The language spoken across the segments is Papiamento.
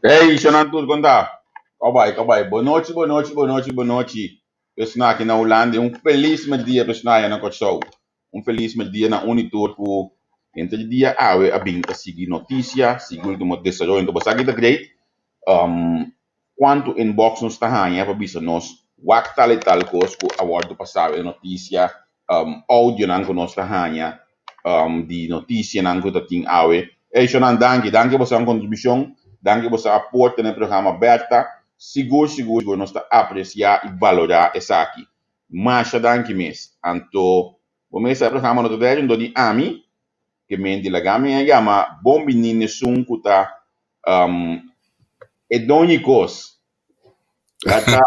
Hey, shonan tur kon ta? Kobay, kobay. Bonochi, bonochi, bonochi, bonochi. Personal aki na Hulanda, un felis merdia personal ya na Kòrsou. Un felis merdia na un i tur ku henter di dia awe a bin ta sigui notisia, sigui ultimo desaroyo. Enton bo sa ki ta great? Um, Kuantu inbox nos ta haña pa bisa nos wak tal i tal kos ku a wòrdu pasá den notisia, audionan ku nos ta haña di notisianan ku ta tin awe. Ey shownan danki, danki boso kontribushon, danki boso aporte na e programa Bertha. Sigur sigur sigur nos ta apresiá i balorá esaki. Masha danki mes. Anto bo mester e programa no ta deri dor di ami, ke men di laga mi a yama bon bini n'esun ku ta E doñi kos. Ya ta.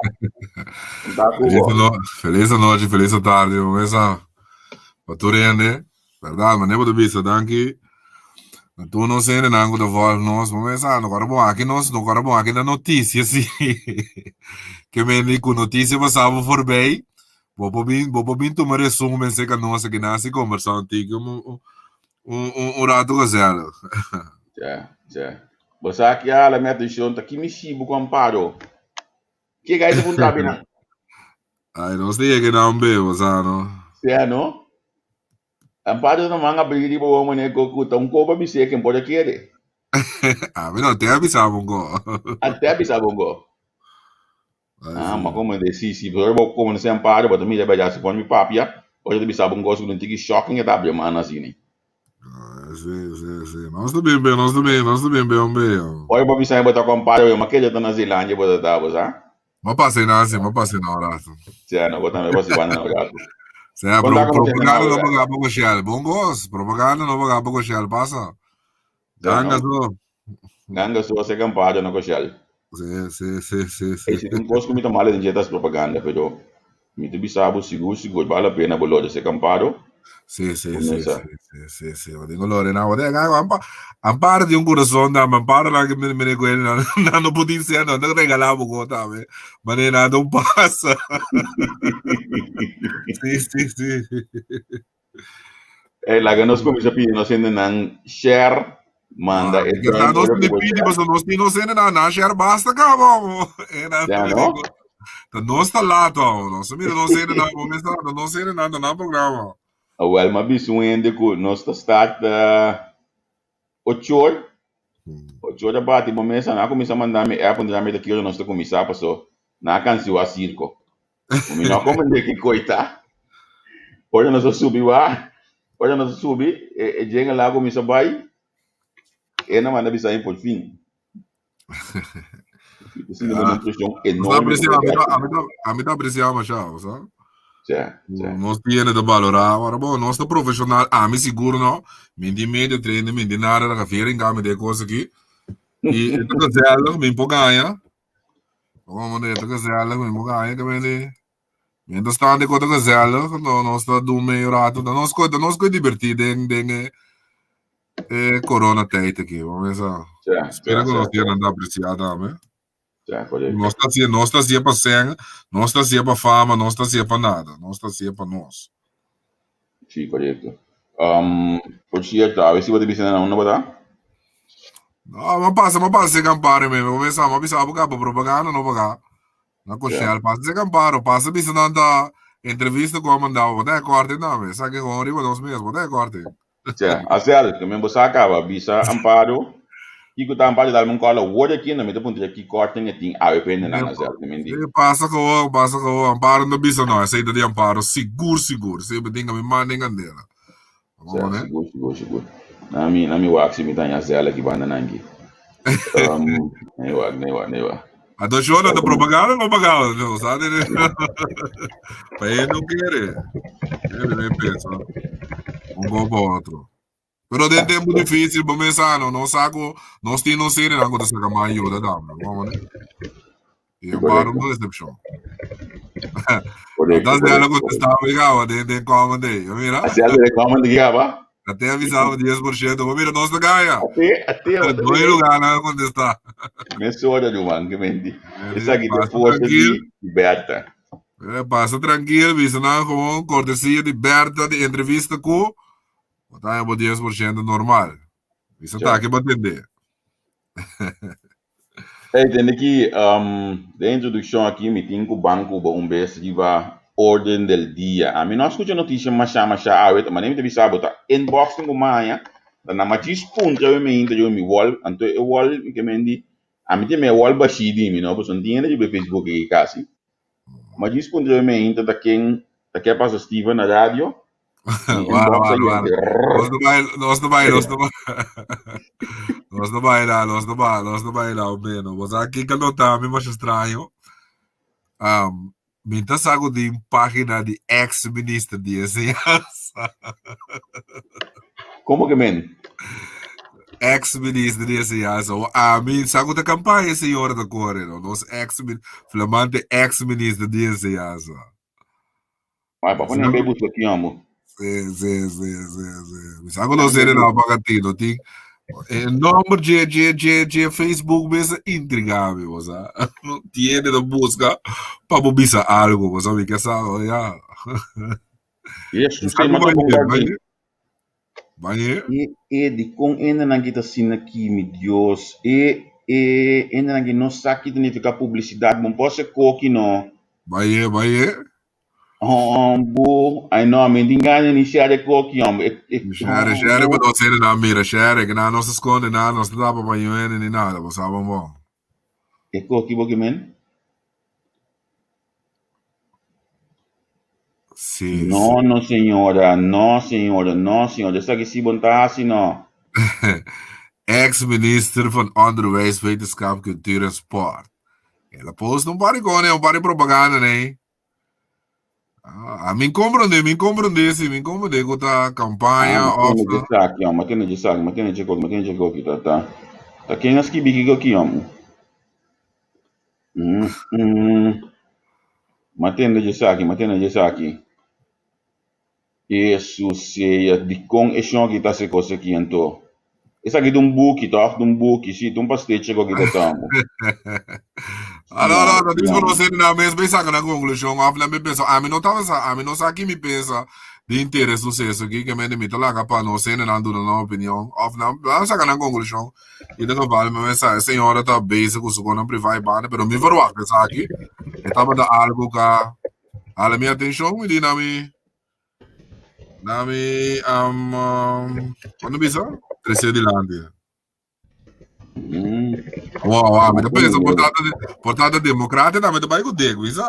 Ta ku Feliz bo. no, feliz anochi, feliz tarde, mesa pa tur hende. Verdad, mané bo ta bisa danki na tur nos hendenan ku ta volg nos. Bo mesa, no kòrda bon aki nos, no kòrda bon aki na notisia si. Ke men di ku notisia pasabo forbei, bo por bin, bo por bin tuma resumen serka nos aki nan hasi kombersá un tiki un un un un rato gezellig. Ja, ja. Bo sa ki hala mi atenshon ta ki mi shibu ku Amparo. Ke gai ta punta binan? Ay, nos ta yega nan be, bo sa no. Sea no? Amparo ta man abri riba bo mane ko ku ta un ko pa bis'é ken por a kere. Ami no te a bisa bo go. A te a bisa bo go. Ay, Ah, ma sí. como de si si pero bo como se Amparo bo ta mira bella si pon mi papia, ora ta bisa bo un kos ku un tiki shocking e ta abri man asini. Ah, sí, sí, sí. Nos ta bien be, nos ta bien, nos ta bien be, hombre. Ora bo bisa bo ta ku Amparo yo ma kere ta na Zeelandia bo ta ta bo sa. Ma pasa na así, ma pasa na un rato. Sea no, bo tambe pasa banda na un rato. Sea, Kon pro, ta como se propaganda na no paga poco Shell. Bon cos, propaganda no paga poco Shell. Pasa. Sea Ganga no. so. Ganga so se Amparo no ko Shell. Sí, sí, sí, sí, Ey, sí. si tin cos cu mi ta malo den dje ta propaganda, pero mi ta bisa bo sigur sigur bal la pena bo logra ser Amparo. Sí, sí, Bo sí, mesa. sí, sí, sí, sí. Bo tin olor na bo. Amparo tin un corazón tambe. Amparo la que me, me recuerdo, no, no, no putin ser, no, no regalá bo tambe. Manera nada un pasa. Sí, sí, sí. Ey, laga nos kuminsá pidi nos hendenan share, manda Ah, e que duim nos ora ni ku bo pidi, share. paso nos ni nos hende na na share basta kaba mo. Eh, na Ya, no? Ta nos ta lato, nos mira nos hende na mo mesa, nos hende na na programa. Awel, m'a bisa un hende ku nos ta start Ocho or, ocho or a bati bo mesa, nan a kuminsá manda mi app puntra mi ta ki ora nos ta kuminsá paso nan a kansiwá sirko. Mi no a komprendé ki koi ta. Ora nos a subi wak, ora nos a subi e djenga la a kuminsá bai, e na manda bisa mi por fin. Mi ta sinti un preshon enorme. Ami ta apresiá masha, bo sa. Sí, sí. Nos tiene ta valorá, ahora bo, nos ta profesional, ami sigur no, mi di media training, mi di nada, na vering mi de kos aki. I e ta gezellig, mi por gaña. Como e ta gezellig, mi por gaña, ke mende. Mientras tanto, e ta gezellig, no, nos ta doen medio rato, nos ko, nos ko divertí den, den e, e corona tijd aki, vamos a Espero que nos tienen ta apreciar tambe. Ja, correcto. Nos ta haciendo, nos ta haciendo pa sen, nos ta haciendo pa fama, nos ta haciendo pa nada, nos ta haciendo pa nos. Sí, correcto. Um, por cierto, a ver si bo ta bisa na unda bo ta? No, ma pasa, ma pasa se campare me, me sa, ma bisa bo pa propaganda no paga. Na koshel, pasa se camparo, pasa bisa nan ta entrevista ku a mandado, bo ta corte na me, sa que gewoon riba nos mes, bo ta corte. Tja, Azel, ke men bo sa kaba, bisa Amparo, kiko ta Amparo dalme un kòl awor aki, no mi ta puntra ki kòrting e tin awe pa hendenan, Azel, ke men di. Sí, pasa gewoon, pasa gewoon. Amparo no bisa no, esei ta di Amparo, sigur, sigur. Sí, mi tin mi manda en candela. Tja, sigur, sigur, sigur. Na mi, na mi wak si mi ta haña Azel aki banda nan aki. Um, nee wak, nee wak, nee wak. Anto shona ta propaganda no pagado, no sabe. Pa él no quiere. Él no pensa. Un gol pa otro. Pero den tempo difícil, bo mesa no, no saco, nos tin nos serie nan ku ta saca mas ayuda tambe, vamos ne. Y Amparo no decepcion. Correcto, Antes de correcto, algo contestaba, oiga, den den comment ahí. Mira. Así algo de comment aquí, ba? Até avisava 10%. Mas mira, nos ta ganha. Até, até. No hay lugar na contestar. Me soda, Juan, que menti. Esaki ta forsa di Berta. Eh, pasa tranquilo, bisa nan gewoon cortesía di Berta di entrevista ku. Bo ta bo 10% normal. Bisa ta aki bo atende. Hey, tende ki, den introduccion aki mi tin cu ban cu bo un bes riba orden del dia. Ami no a scucha noticia masha masha awe, ta manera mi ta bisa bo ta inbox tin cu maña, ta na machis puntra awe mi inta mi wall, anto e wall mi ke men di, ami tin mi e wall bashi di mi no, pasobra no tin hende riba e Facebook aki casi. Machis puntra awe mi inta ta ken ta ke pasa Steven na radio. Mi Wara, inbox a wara, yega wara. rrrr. Nos ta bai, nos ta bai, nos ta bai. Nos ta baila, nos ta bai, nos ta baila o menos. Bo sa kiko no ta mi masha straño? Um, mi ta sa ku tin página di ex minister di enseñansa. Como ke men? Ex minister di enseñansa. O ami sa ku ta kampaña señora ta kore, no? Nos ex flamante ex minister di enseñansa. Ay, pa poner be busca aquí, amo. Sí, sí, sí, sí, sí. Mi sa ku nos hende nan paga tino. Tin e nomber dje dje dje dje Facebook mes a intriga mi, bo sa. Tiene ta busca pa bo bisa algo, bo sa. Mi ke sa, ya. Yes, Mi sí, sa ku mata bañe, bon guardi. bañe, bañe. E, e, di con hendenan ki ta asina aki, mi Dios. E, e, hendenan ki no sa ki ta nifica publicidad. Bon por ser koki, no. Bañe, bañe. Hombo, ay no, mi tin gana ni share koki, hombo. E, e, Share, share, hombo. pa nos hendenan mira, share, ke nan no sa skonde nada, nos ta tapa pa niun hende ni nada, bo sa bon bon. E koki bo ki men? Sí, No, sí. no, señora, no, señora, no, señora. Esaki sí bon ta hasi, no. Ex-minister van Onderwijs, Wetenschap, Cultuur en Sport. El a post un par di kone, un par di propaganda nee. Ah, a mi comprende, mi comprende, sí, mi comprende ku ta Ah, campaña ma of tene dje saki, ma tene dje saki, ma tene dje koki, ma tene dje koki, ta, ta. Ta ken a skibi kiko aki, hombre? Mm, mm. Ma tende dje saki, ma tende dje saki. Jesus sea, dikon e shon aki ta hasi kos aki anto? Esaki ta un buki, tòg? Ta un buki, sí, ta un pastechi ku aki ta tòmbo. Ah, no, no, Siñor, no, dis siñor. conocer na mes bij saca na conclusión of na mi pensa, a mi no taba sa, a mi no sa ki mi pensa di interes suceso ki que mende mi ta laga pa no sene nan duna nan opinión of nan, nan saca nan conclusión y de geval mi mesa e señora ta bezig cu su konan priva y banda, pero mi verwacht esaki, e tabata algo ka hala mi atencion, mi di na mi na mi um, um, cuando bisa? Trece dilanti. Wow, wow, mi ta pensa por tata, por tata democrata tambe ta bai ku Dick, wisa.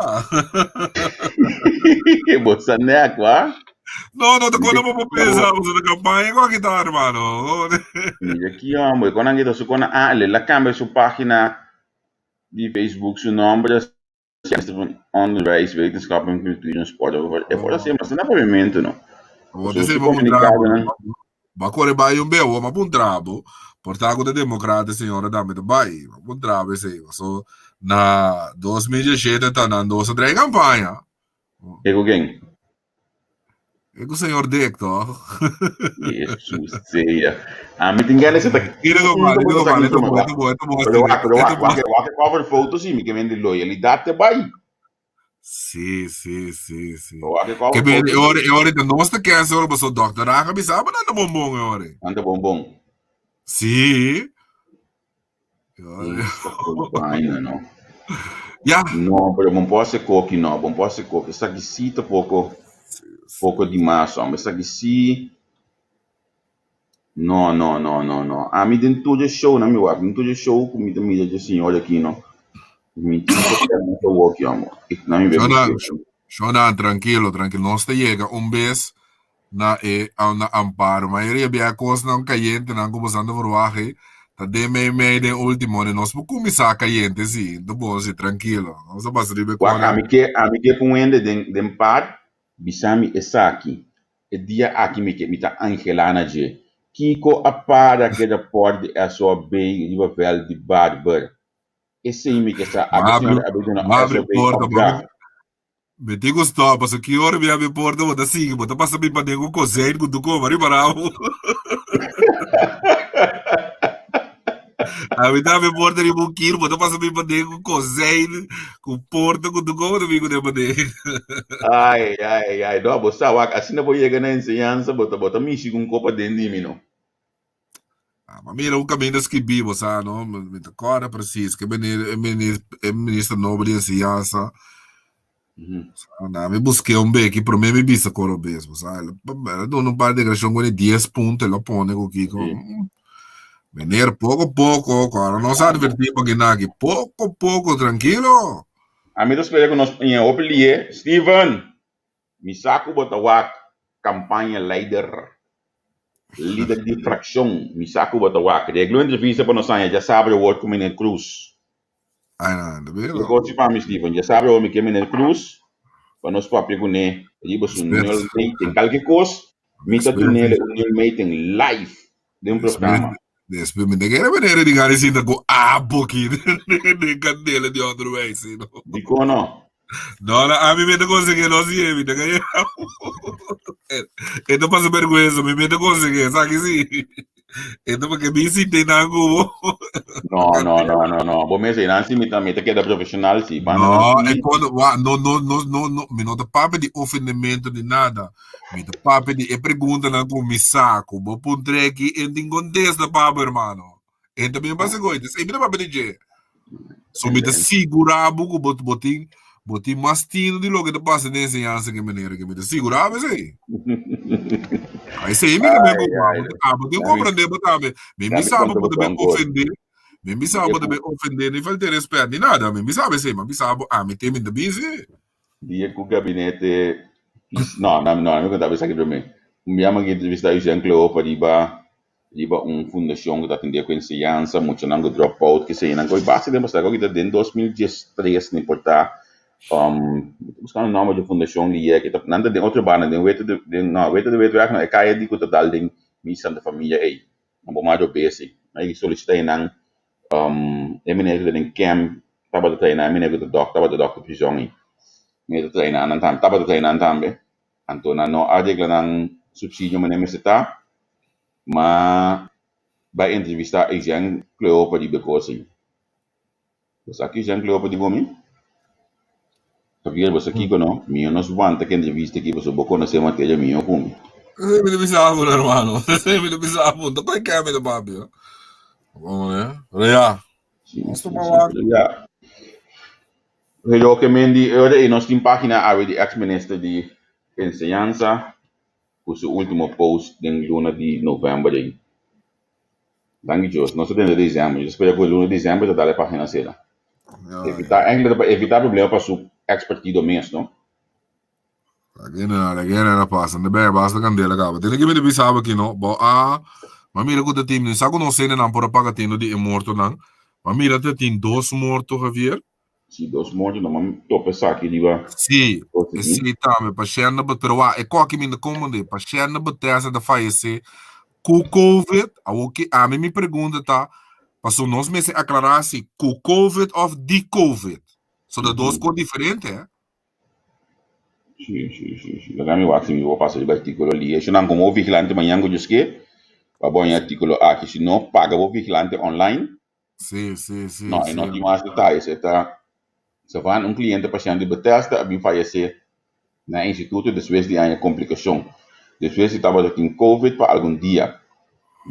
Bo sa nek, wa? No, no te cuando bo pensa, bo sa campaña con kita, hermano. Mira ki hombre, con angita su con ah, le la cambia su página di Facebook su nombre Minister van Onderwijs, Wetenschap en Cultuur en Sport. E for así, mas na pavimento no. Bo So, te su sema un trapo. comunicado Ba corre bai un beo, ma pun trapo. Por ta ku de democrata señora dame te bai. Ma pun trapo ese. So na 2017 ta nan dos a drai campaña. E ku ken? E ku señor Dick, toch? Jesus sea. A mi tin gana ta Ira go mal, ira go mal, ito bo, ito bo, ito bo, Pero wak, pero ito wak, bo. wak, wak cover foto si mi ke men di loyalidad te bai. Sí, sí, sí, sí. Wak cover Que ben, foto e ora, e ora de nos te kense ora paso dokter Raga bisa, maar nanda bonbon e ora. Anda bonbon. Sí. Esta campaña, no. Ja. No, pero bon por hacer koki, no. Bon por hacer koki. Esaki sí ta poco, poco di mas, hombre. Esaki sí. No, no, no, no, no. A mi den tur e show, na mi wak, den tur e show ku mi ta mira dje señor aki, no. Mi tin ku kere mucho woki, hombre. Ik na mi be Shonan, busque. Shonan, tranquilo, tranquilo. Nos ta yega un bes na e na Amparo. Mayoria bia kosnan kayentenan ku boso anda verwagt ei, ta den mei mei den ultimo den nos por kuminsá kayente si, ta bon si, trankilo. Nos a pasa riba e Wak, kòne. ami ke, ami ke pun hende den den par bisa mi esaki. E dia aki mi ke mi ta angelá na dje. Kiko a para keda pòrt di SOB riba vèlt di Barber? Esei mi ke sa. Aki M'a abri, señora a bai duna m'a abri SOB porta, opdracht. Mi tin ku stop, pasobra ki ora mi abri porta bo ta sigui, bo ta pasa mi paden ku kozijn ku tu koma riba rabo. Ami ta abri porta riba un kir, bo ta pasa mi paden ku kozijn, ku porta ku tu koma ta bin ku den paden. Ai, ai, ai. No, bo sa, wak, asina bo yega na enseñansa, bo ta, bo ta mishi ku un kopa den di mi, no. Ah, ma mira un caminda skibí, bo sa, no? Mi ta kòrda precies ke meneer, e meneer, e minister nobo di enseñansa. Sa, na mi busk'é un beki, promé mi bisa koro bes, bo sa. El a duna un par di deklarashon ku di dies punto el a pone ku kiko. Meneer, poko poko, kòrda nos a advertí pa kinaki, poko poko, trankilo. Ami ta spera ku nos ña hopi lié. Steven! Mi sa ku bo ta wak kampaña leider, lider di frakshon, mi sa ku bo ta wak. Regla un entrevista pa nos haña djasabra awor ku Meneer Cruz. E gosi pa mi Steven, djasabra awor mi ke Meneer Cruz pa nos papia kuné riba su nul meeting. Kalke kos mi ta dunele un nul meeting live den un programa. Despues mi ta kere meneer di gari sinta ku abo ki den kandela di onderwijs. Dikon no? No, no, ami mi ta konsegui no si mi ta kaya. E ta pasa vergüenza, mi mi ta konsegui, sa ki si. E ta porque mi sinti nan ku bo. No, no, no, no, no. Bo mester nan si mi ta mi ta keda profesional si. Banda No, e kono, wa, no, no, no, no, no, mi no ta papia di ofendimento ni nada. Mi ta papia di e preguntanan ku mi sa ku bo puntra aki en tin kontesta pa bo, hermano. En ta bien pasa goy, e mi ta papia di dje. So mi ta sigurá bo ku bo, bo tin, bo tin mas tino di loke ta pasa den enseñansa ke manera ke mi ta sigurá bo esei. Esei mi ta ben Ai, ku ai, abo, abo tin Dami, komprendé bo tambe. Mi dami bisa bo konta bo bo ta ben kon kos. ofendé, mi bisa Dia bo ta ku, ben ofendé ni falta respet ni nada. Mi bisa bo esei, ma bisa bo ami te mi ta bizi. dia ku gabinete fis, no, no, no, mi konta bo esaki promé. Un bia mi a entrevistá Eugène Cleopa riba riba un fundashon ku ta atendé ku enseñansa, muchanan ku drop out, kesenan ku basta tempu pasá, ku ta den 2013 ni por ta, mi ta buskando nòmber di e fundashon di yeki, nan ta den otro banda, den Wete de, den no, Wete de Wetweg no, e kaya di ku ta dal den mi Santa Familia ei, nan por mas bes ei, nan a solisitá einan, e meneer ku ta den kèmp tabata traina, e meneer ku ta dòkter tabata dòkter prizòn ei, meneer ta traina nan tambe, tabata traina nan tambe, anto nan no a regla nan supsidio manera mester ta. Ma bai entrevistá Eugène Cleopa di Bekosi. Bo sa ki Eugène Cleopa di bo mi? Javier, bo sa kiko no? Mihó nos wanta ki entrevista aki pasobra bo konosé materia mihó ku mi. Esei mi ta bisa bo, hermano. Esei mi ta bisa bo. Ta koi kè mi ta papia. Como ne? Pero ya. Sí, Nos sí, tuma sí. wak. Pero ya. Pero ke men di ora ei nos tin página awe di ex minister di enseñansa. Ku su ultimo post den luna di november ei. Danki Dios, nos ta tende december. Yo ta spera ku e luna di december ta dal e pagina sera. Evita, eigenlijk ta pa evita problema pa su ex partido mes, no? Lag'e na, lag'e na pasa. Nde bèr basta kandela kaba. Tene ke mi ta bisa bo aki, no? Bo a, m'a mira ku ta tin, mi sa ku nos hendenan por a paga tendo di e mortonan. M'a mira ta tin dos morto, Javier. Si dos morto no man topa esaki riba Sí, esei tambe. Pashènt na pero wak, e koki mi ta komprendé. Pashènt na Bethesda ta fayesé ku covid. Awor ki ami mi pregunta ta, pasobra nos mester aklará si ku covid òf di covid. So ta dos kos diferente, eh. Sí, sí, sí, sí. Laga mi wak si mi por pasa riba artíkulo li. Esnan komo vigilante mañan ku djis ke, pa bo haña artíkulo aki. Si no, paga bo vigilante online. Sí, sí, sí, No, e sí. no tin mas detalles. E ta Savan, un cliente pashent di Bethesda a bin fayece na e instituto despues di aña complicacion. Despues di tabata tin covid pa algun dia,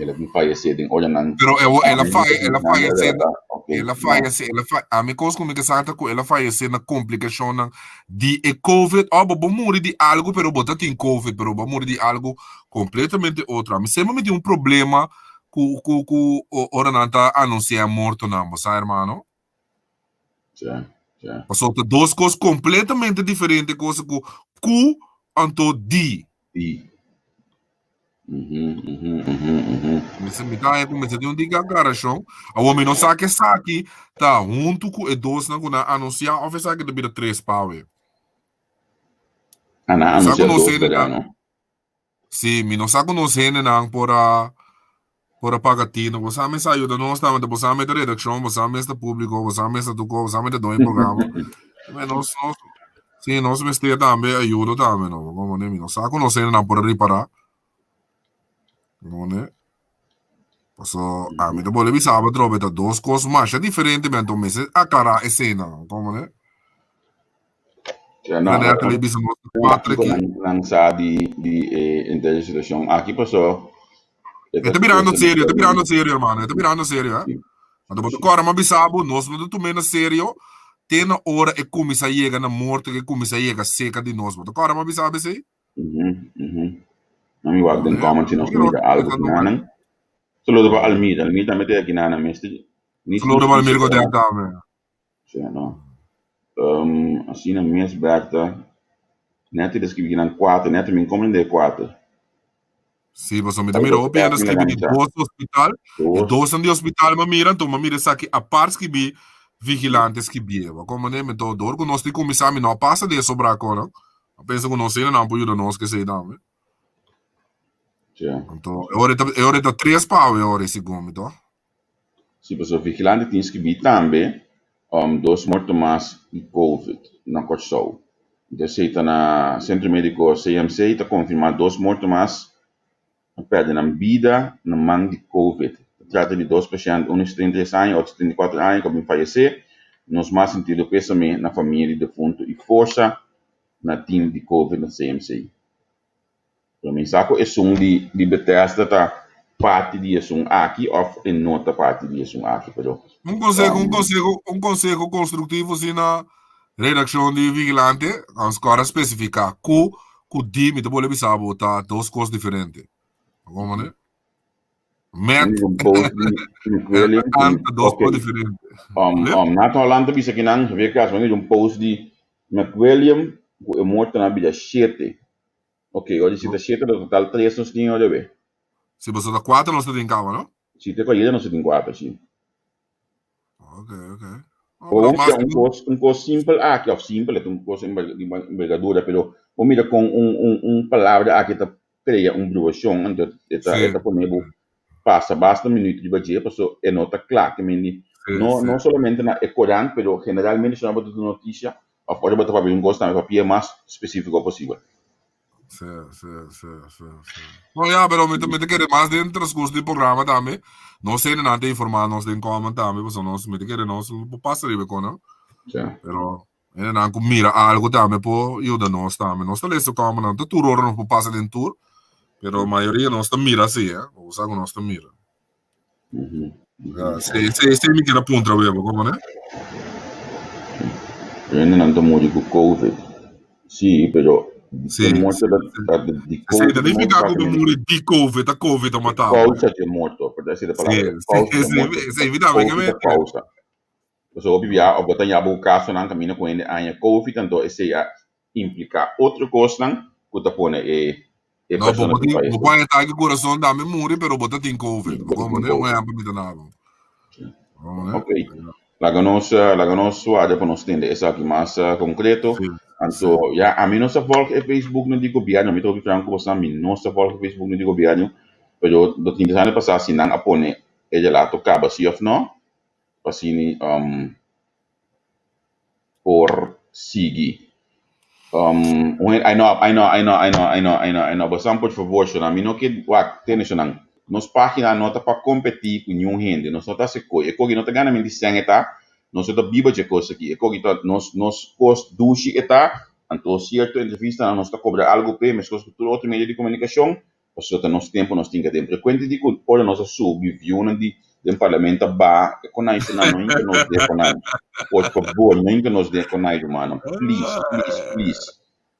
el a bin fayece den oranan Pero e, el a mi faye, el a nan fayece, relata. Ok, el a no. fayece, el a fa, ami kos ku mi ke sa ta ku el a fayece na komplikacionnan di e covid. Oh, bo bo muri di algo, pero bo ta tin covid, pero bo a muri di algo completamente otro. Ami semper mi tin un problema Ku ku ku ora nan ta anunsiá mortonan, bo sa hermano? Sí, sí. Pasobra ta dos kos kompletamente diferente kosa ku ku anto di. Di. Mhm, mhm, mhm, mhm. Mi sa mi ta haña ku mester tin un tiki aklarashon. Awor mi no sa ku esaki ta huntu ku e dosnan ku nan a anunsiá òf esaki ta bira tres pawe. Ah, nan a Mi sa ku anunsiá nos dos hendenan bèrdat, no? Sí, mi no sa ku nos hendenan por a por a paga tino. Bo sa mes a yuda nos tambe, bo sa mes ta redakshon, bo sa mes ta públiko, bo sa mes ta tur kos, bo sa mes ta doño programa. Nos, nos, sí, nos mester tambe ayuda tambe, no. Komo ne, mi no sa ku nos hendenan por a ripará. Komo ne. Paso, ami ta bolbe bisa bo atrobe, ta dos kos masha diferente, mi anto mester aklará eseinan, komo ne. Ja, no, René a bisa nos Kiko cuatro aquí. nan, nan sa di, di e entero situacion aki pasó. E ta birando serio, e ta birando serio, hermano. E ta birando serio, eh. Anto bo ta kòrda mi a bisa bo, nos no ta tum'é na serio te na ora e kuminsá yega na morto, ku e kuminsá yega seka di nos. Bo ta kòrda mi a bisa bo esei? Mhm, mhm. Na mi wak den comment si nos mira algo kinanan. Saludo pa Almir. Almir tambe ta kinanan mester. Saludo pa Almir Godel tambe. Sí, no. Asina mes Bertha. Net ta skibi kinan kuater, net mi comprende kuater. Sí, pasobra mi ta mira hopi hende skibi di dos hospital. E dosnan di hospital mi a mira, anto mi a mira esaki apart skibi vigilante skibié. Bo a komprende? Mi anto dor ku nos tin kuminsá mi no a pasa di e sobrá kos. A pensa ku nos hendenan por yuda nos ku esei tambe. Anto e ora e ora ta tres pa awe e ora segun mi to. Sí, pasobra vigilante tin skibí tambe dos morto mas di covid na Kòrsou. Esei ta na Sentro Médiko CMC ta konfirmá dos morto mas a pèrdè nan bida na man di covid. Ta trata di dos pashènt, unu di 73 aña, otro 74 aña ku a bin fayesé. Nos mas sentido pésame na famia di defuntu i forsa na tim di covid na CMC. Pero mi sa ku esun di di Bethesda ta parti di esun aki òf e no ta parti di esun aki, pero. Un konseho, un konseho, un konseho konstruktivo si na redakshon di Vigilante, nos kòrda spesifiká ku ku di, mi ta bolbe bisa bo, ta dos kos diferente. Bo komprende? Met Un post di en an ta dos kos diferente. Nathan Holland ta bisa kinan, Javier Castro, mi un post di McWilliam ku e mortonan a bira shete. Ok, ora di si ta shete ta total tres nos tin ora be. Si boso ta kuater nos ta tin kaba, no? Si te ku ayera nos ta tin kuater, si. Ok, ok. Oh, pero mas un kos, un kos simpel aki, of simpel, e ta un kos di envergadura, pero bo mira kon un, un, un palabra aki ta krea un bruashon, anto e ta, e ta pone bo pasa basta minuut riba dje, paso e no ta kla, ke mende no, no solamente na e korant, pero generalmente si no bo ta duna notisia, Of ora bo ta papia un kos tambe papia mas spesífiko posibel. Sí, sí, sí, sí, sí. No, ya, pero mi ta, mi ta kere mas den transcurso di programa tambe. Nos hendenan ta informa nos den comment tambe, pasobra nos, mi ta kere nos por pasa riba e konan. Sí. Pero hendenan ku mira algo tambe por yuda nos tambe. Nos ta lesa commentnan, ta tur ora nos por pasa den tur, pero mayoria nos ta mira si, eh. Bo sa ku nos ta mira. Ja, sí, sí, sí, mi quiero puntra bebo, ¿cómo no? Hendenan ta muri ku COVID. Sí, pero Sí, e morto ta ta di sí, COVID ta morto nifica pa ku bo muri di COVID, ta COVID a mata bo. Causa di morto, por decir de Sí, palabra, sí, causa di sí, morto, sí, mi tambe ke COVID ta me. causa. Pasobra hopi bia of bo ta yaba ku kasonan kaminda ku hende aña COVID, anto esei a impliká otro kosnan ku ta pone e e No, bo persona bo ta tin, bo fayesé. por haña ataque kurason tambe muri, pero bo ta tin COVID. Bo Bo ta tin komprende? Un COVID. ehèmpel mi ta daba. Bo komprende? Ok. Laga nos, laga nos warda pa nos tende esaki mas konkreto. Sí, sí. Anto, ya, ami no sa volg e Facebooknan di gobièrnu. Mi ta hopi franko ku boso, mi no sa volg e Facebooknan di gobièrnu. Pero lo tin interesante pa sa si nan a pone e relato kaba si òf no. Pa asina por sigui. Un hende, ai no, ai no, ai no, ai no, ai no, ai no, ai no, bosan por favor shonnan, mi no ke wak, tende shonnan, nos pagina no ta pa kompetí ku niun hende, nos no ta hasi koi, e koki no ta gana mi di sèn e ta, nos no ta biba dje kos aki, e koki ta nos nos kos dushi e ta, anto sierto entrevistanan nos ta kobra algu p'e, meskos ku tur otro medio di komunikashon, Pasobra ta nos tempu nos tin ke den. Pero kuenta di ku ora nos a subi viewnan di den parlamento a baha, e konai shonnan no hinka nos den konai. Por fabor, no hinka nos den konai rumannan. Please, please, please.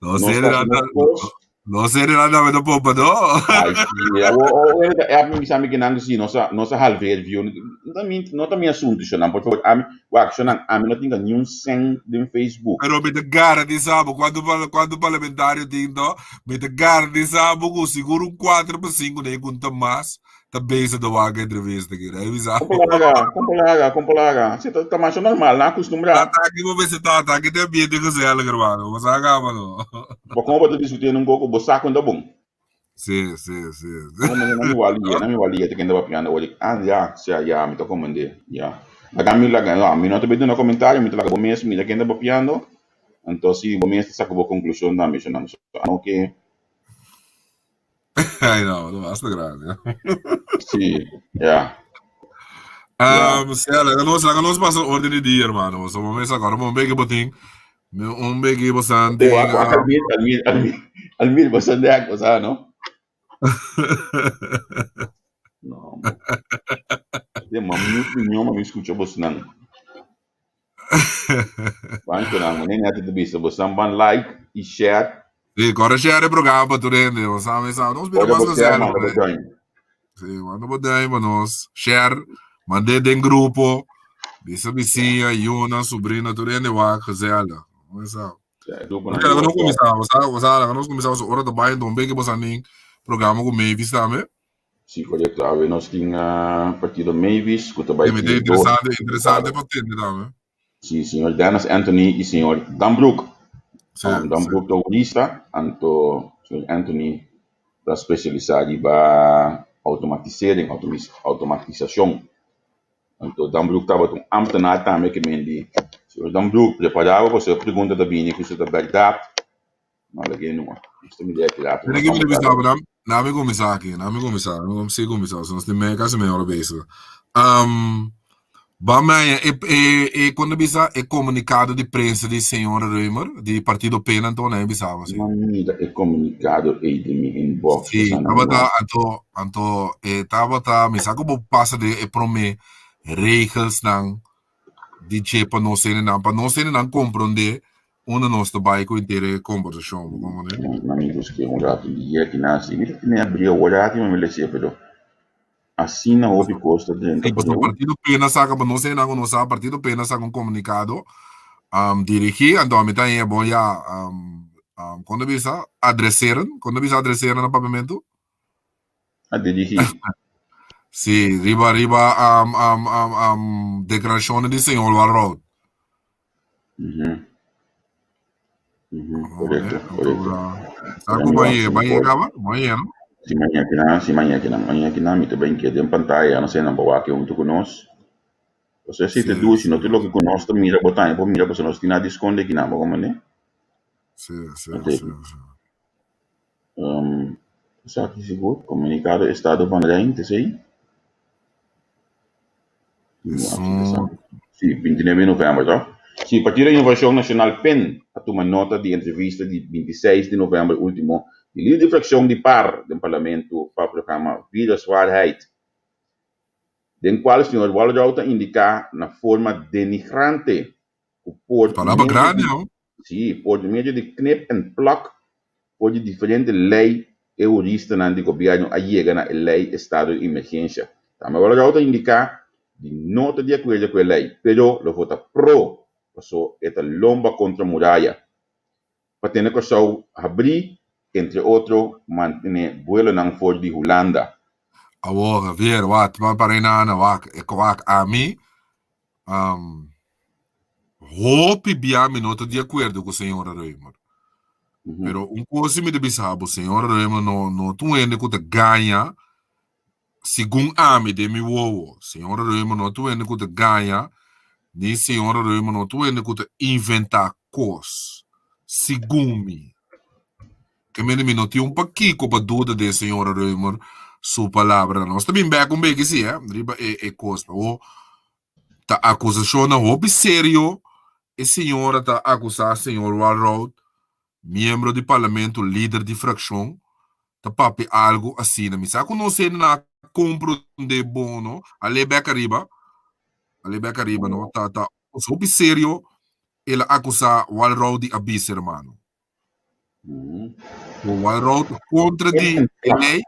No Nos sé ta de hasi nada, nos kos. no sé de nada me popa no. Ai, sí. Awor, o e ta app mi bisa mi ke nan si nos a nos a halveer view. No ta mi no ta mi asuntu shonnan. Por fabor, ami wak shonnan, ami no tinga niun sèn den Facebook. Pero mi ta garantisa bo kuantu kuantu parlamentario tin to, Mi ta garantisa bo ku sigur un kuater pa sinku den ku ta mas ta bezig ta wak e entrevista aki. Ai bisa bo. Kon por laga, kon por laga, kon por laga. Si ta ta masha normal, nan akustumbrá. Ta ta aki bo mester ta, ta aki ta ambiente gezellig hermano. Bo sa kaba no. Bo kon bo ta diskutiendo un koko, bo sa kon ta bon. Si, si, si. Nan mi walia, nan mi walia ta kende papiando awor. Ah, ya, sea, ya, mi ta komprendé, ya. Laga mi laga, no, mi no ta bay duna komentario, mi ta laga bo mes mira ken ta papiando. Anto si bo mes ta saca bo conclusion tambe so nan so ano ke. Ay no, no basta grande. Si, ya. Sea, laga nos, laga nos pasa orden di dia, hermano. So, bo mes agora, un beke botin, un beke bosan tin. Almir, Almir, Almir, Almir, bosan dek, bosan, no? No, bo. De ma mute mi ño ma mi skucha bosnan. Pancho nan, meneer net te bisa bosnan ban like i share. Sí, kore share e programa pa tur hende. Bo sabe, sabe. Nos bira Ora mas bo share, gezellig, manda bo né? join. Sí, manda bo duim pa nos. Share, mand'é den grupo. Bisa bisiña, yunan, sobrino, tur hende wak gezellig. Bo sabe. Ja, e gruponan Oké, di laga nos WhatsApp. kuminsá. Bo sabe, bo sabe, laga nos kuminsá. Pasobra ora ta bai, enton beke bo sa nin programa ku Mavis tambe. Sí, korekto. Awe nos tin partido Mavis ku ta bai Mi ta tin dos interesante, interesante diputado. pa tende tambe. Sí, señor Dennis Anthony i señor Dambroek. Sí, sí. Dambroek ta hurista, anto señor Anthony ta spesialisá riba automatisering, automatisashon. Anto Dambroek tabata un ámtenar tambe ke men di, Señor Dambroek, prepará bo pasobra e pregunta ta bini ku si ta bèrdat. No lag'é numa. Nos ta mira aki rato. Mira Nos ki mi ta vamos bisa bo, dame kuminsá aki, dame kuminsá, dame sí kuminsá, pasobra nos tin mei kasi mei ora bezig. Um, ba maya e, e, e kon ta bisa e komunikado di prensa di señor Römer, di Partido P anto nan e bisa bo si. No mira e komunikado ei den mi inbox, Sí, pasobra nan tabata, no. anto, anto, e tabata, mi sa ku bo pasa den e promé regelsnan di dje pa nos hendenan, pa nos hendenan komprondé Unda nos ta bai ku henter e kombersashon, bo komprendé? Mi amigo ske un rato di dia ki nasi. Mi ta tene abri awor aki ma mi lese pero asina hopi kos ta drenta Sí, pasobra preu. Partido Pena saka pa nos hendenan ku no sa, Partido Pena saka un komunikado dirigí, anto ami ta haña bon ya kon ta bisa adreseren, kon ta bisa adreseren na papiamentu? A dirigí. Sí, riba riba deklarashonnan di señor Walroud. Korekto, korekto. Sa ku bañ'é, bañ'é kaba? Bañ'é no? Si maña kinan, si maña kinan, maña kinan mi ta bin keda den pantaya, no sé nan bo wak huntu ku nos. Pasobra si ta dushi, no ta loke ku nos ta mira, bo tambe por mira pasobra nos tin nada di skonde kinan, bo komprende? Si, si, si, si. Esaki sigur, Komunikado Estado van Rijn, ta esei? Sí, 29 di novèmber, tòg? Sí, Partido Innovacion Nacional, pen, a tuma nota di entrevista di 26 di novèmber último di lider di frakshon di par den Parlamento pa programa Viruswaarheid, den kual señor Walroud ta indiká na forma denigrante ku por Palabra medio grandi, di, no? sí, por medio di knip en plak for di diferente lei e huristanan di gobièrnu a yega na e lei estado di emergensha. Tambe Walroud a indiká di no ta di akuerdo ku e lei, pero lo vota pro paso e ta lomba kontra muraya pa tene Kòrsou habrí, entre otro mantené buelonan for di Hulanda. Awor, Javier, wak, pa para inana, wak, e wak, ami, Hopi bia mi no ta di akuerdo ku señora Römer. Pero un kos si mi ta bisa bo, señora Römer no no ta un hende ku ta gaña, segun ami den mi wowo. Señora Römer no ta un hende ku ta gaña, ni señora Römer no ta un hende ku ta inventá kos, segun mi. Ke mende mi no tin un pakiko pa duda den señora Römer su palabranan. Nos ta bin bek un beki si, eh, riba e e kos. Pero Ta akusashonnan hopi serio e señora ta akusá señor Walroud, miembro di parlamento lider di frakshon, ta papia algu asina. Mi sa ku nos hende a komprondé bon no, a lei bek ariba, a lei bek ariba no, ta ta hopi serio el a akusá Walroud di a bisa hermano. Ku Walroud kontra di e lei,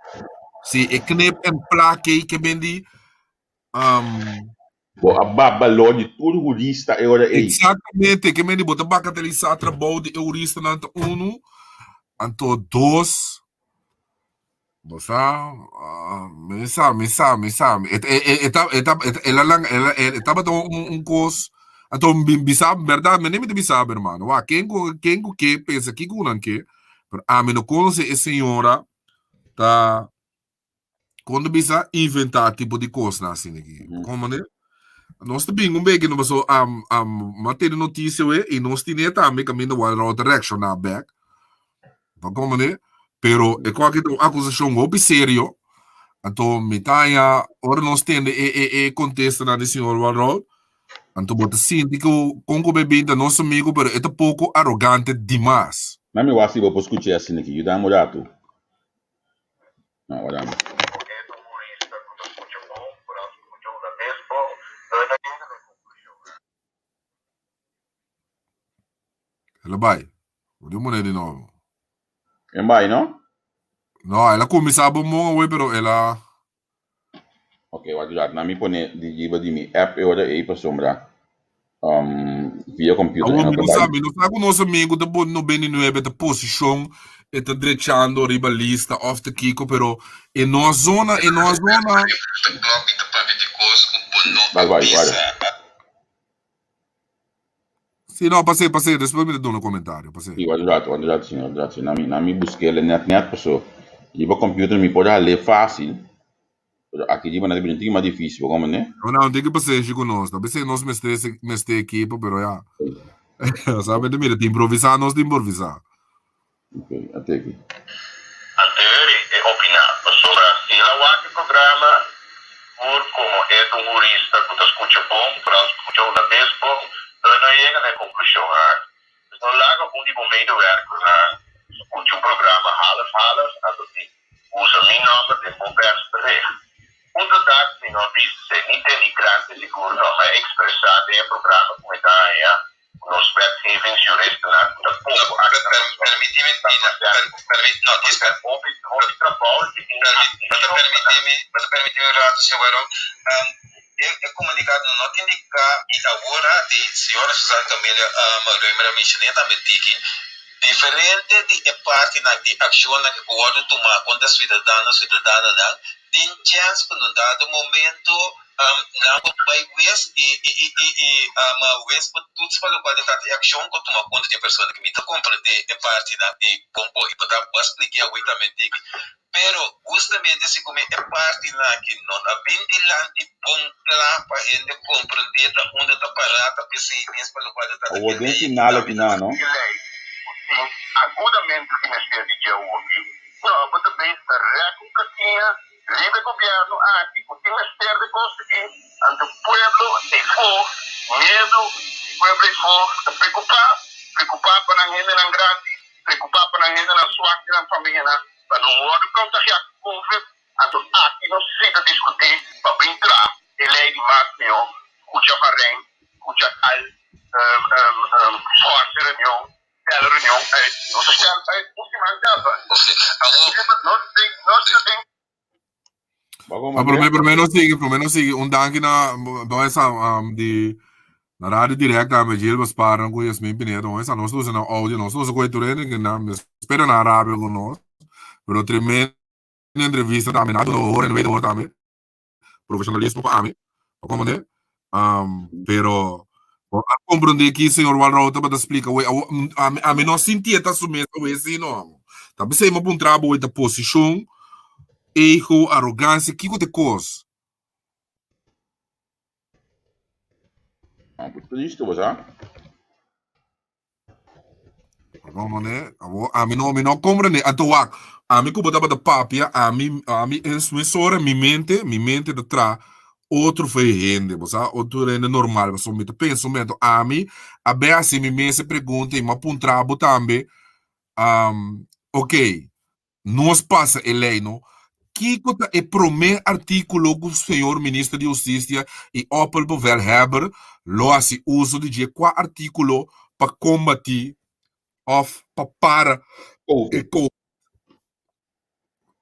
si e knip en plak ei ke ben di Bo a baba balor di tur hurista e ora ei. Exactamente, ke mende bo ta bagatelisa trabou di e huristanan ta unu, anto dos, bo sa, mi sa, mi sa, mi sa, e e e ta e ta el a lan el a e tabata un un kos, anto mi bisa bèrdat mi ta bisa bo hermano, wak ken ku ken ku ke pensa kiko ku nan ke, pero ami no konosé e señora ta Kon ta bisa inventá tipo di kosnan asina aki. Kon manera? Nos ta bin un beke no paso am am ma tene notisia we i nos tine tambe kaminda wal rou ta reakshoná bèk. Pa kon manera? Pero e kos aki ta un akusashon hopi serio. Anto mi ta haña ora nos tende e e e kontestanan di señor Walroud, anto bo ta sinti ku kon ku bo bin ta nos amigu pero e ta poko arogante dimas. Mami wak si bo por skuch'é asina aki. Yuda mi un ratu. No, wak dame. E ta un hurista ku ta El a bai. Bo di un di nobo. En bai, no? No, el a kuminsá bon bon awor, pero el a... Ok, wak rato. Na mi pone di riba di mi app e ora ei pasobra um, via computer Awor, en mi no no ta sa, bai. mi no sa ku nos amigo ta bon 99 ta posishon e ta drechando riba lista of ta kiko, pero e no a zona, e no a zona. Bai, bai, wara. Sí, no, pasé, pasé, despues mi ta duna comentario, pasé. Sí, wak rato, wak rato, señor, wak rato. Na mi, na mi busk'é net net paso riba computer mi por hal'é fácil. Pero aki riba nan ta bira un tiki mas difícil, bo comprende? No, no, tin ki pasenshi ku nos. Ta bese nos mester mester ekipo, pero ya. Solamente mira, te improvisá nos te improvisá. Ok, a teki. Anterior e opiná pasobra si el a wak e programa por komo e ta un hurista ku ta skucha bon, foral skucha hulandes bon, lo e no yega na e konklushon aki. Pues no laga un di bo medewerkernan skucha un programa half half anto di usa mi nòmber den bo persbericht. Punto ta ku mi no a bisa esei ni denigrante sigur no, ma a ekspresá den e programa ku mi ta haña ku nos wetgevingsjuristennan ku ta poko aki na Kòrsou ta hopi hopi trabou i tin E comunicado no ta indica y awor di señora Susan Camelia Römer a menciona tambe tiki diferente di e partinan di accionnan cu wordo tuma contra ciudadano ciudadanonan tin chens cu na un dado momento nan por bay wes y wes por toets pa locual ta trata e accion cu tuma contra di e persona mi ta comprende e partinan ey bon bo y bo ta splica awe tambe tiki. Pero hustamente si ku mi e partinan aki no ta bin dilanti bon kla pa hende komprendé ta unda ta pará ta p'esei mes pa lokual ta trata Awor e den lei final tambe aki ta nan, no? E lei ku tin agudamente di mester di dje hopi, no, bo ta bes ta rèk un kasiña riba e gobièrnu aki ku tin mester di konsiguí, anto pueblo eifó miedu, pueblo eifó ta preokupá, preokupá pa nan hendenan grandi, preokupá pa nan hendenan suak di nan famianan. Pa no wòrdu kontagiá ku covid, anto aki nos si ta diskutí pa bin traha e lei di mas mihó, skucha Van Rijn, skucha Kal, fòrse reunion, tèl reunion uit, nos a stèl uit un siman kaba. Nos den, nos ta den. Ah, promé, promé nos sigui, promé nos sigui. Un danki na don esa um, di na Radio Direct tambe Gil Basparnan ku Yasmin Pineda. Don esa nos usa na audio, nos usa ku tur hende que na espera na rabia ku nos. Pero tremendo entrevista tambe, na do hoor en weet hoor tambe. Profesionalismo pa ami. Pa comprende? Um, pero a comprende ki señor Walrow tabata splica we ami, ami no sinti eta su mes we si no. Ta pensei mo puntra bo ta posicion, ego, arrogancia, kiko te kos. Ah, tristo, bo sa? No, mané, abo, ami no, mi no comprende. Anto wak, ami ku bo tabata papia, ami, ami en su mesora, mi mente, mi mente ta tra otro fe hende, bo sa, otro hende normal, paso mi ta pensa un momento, ami a be hasi mi mes e pregunta i mi a puntra bo tambe, um, ok, Nos pasa e lei no. Kiko ta e promé artíkulo ku señor Minister di Hustisia i Opperbevelhebber lo hasi uso di dje? Kua artíkulo pa kombatí òf pa para e Covid?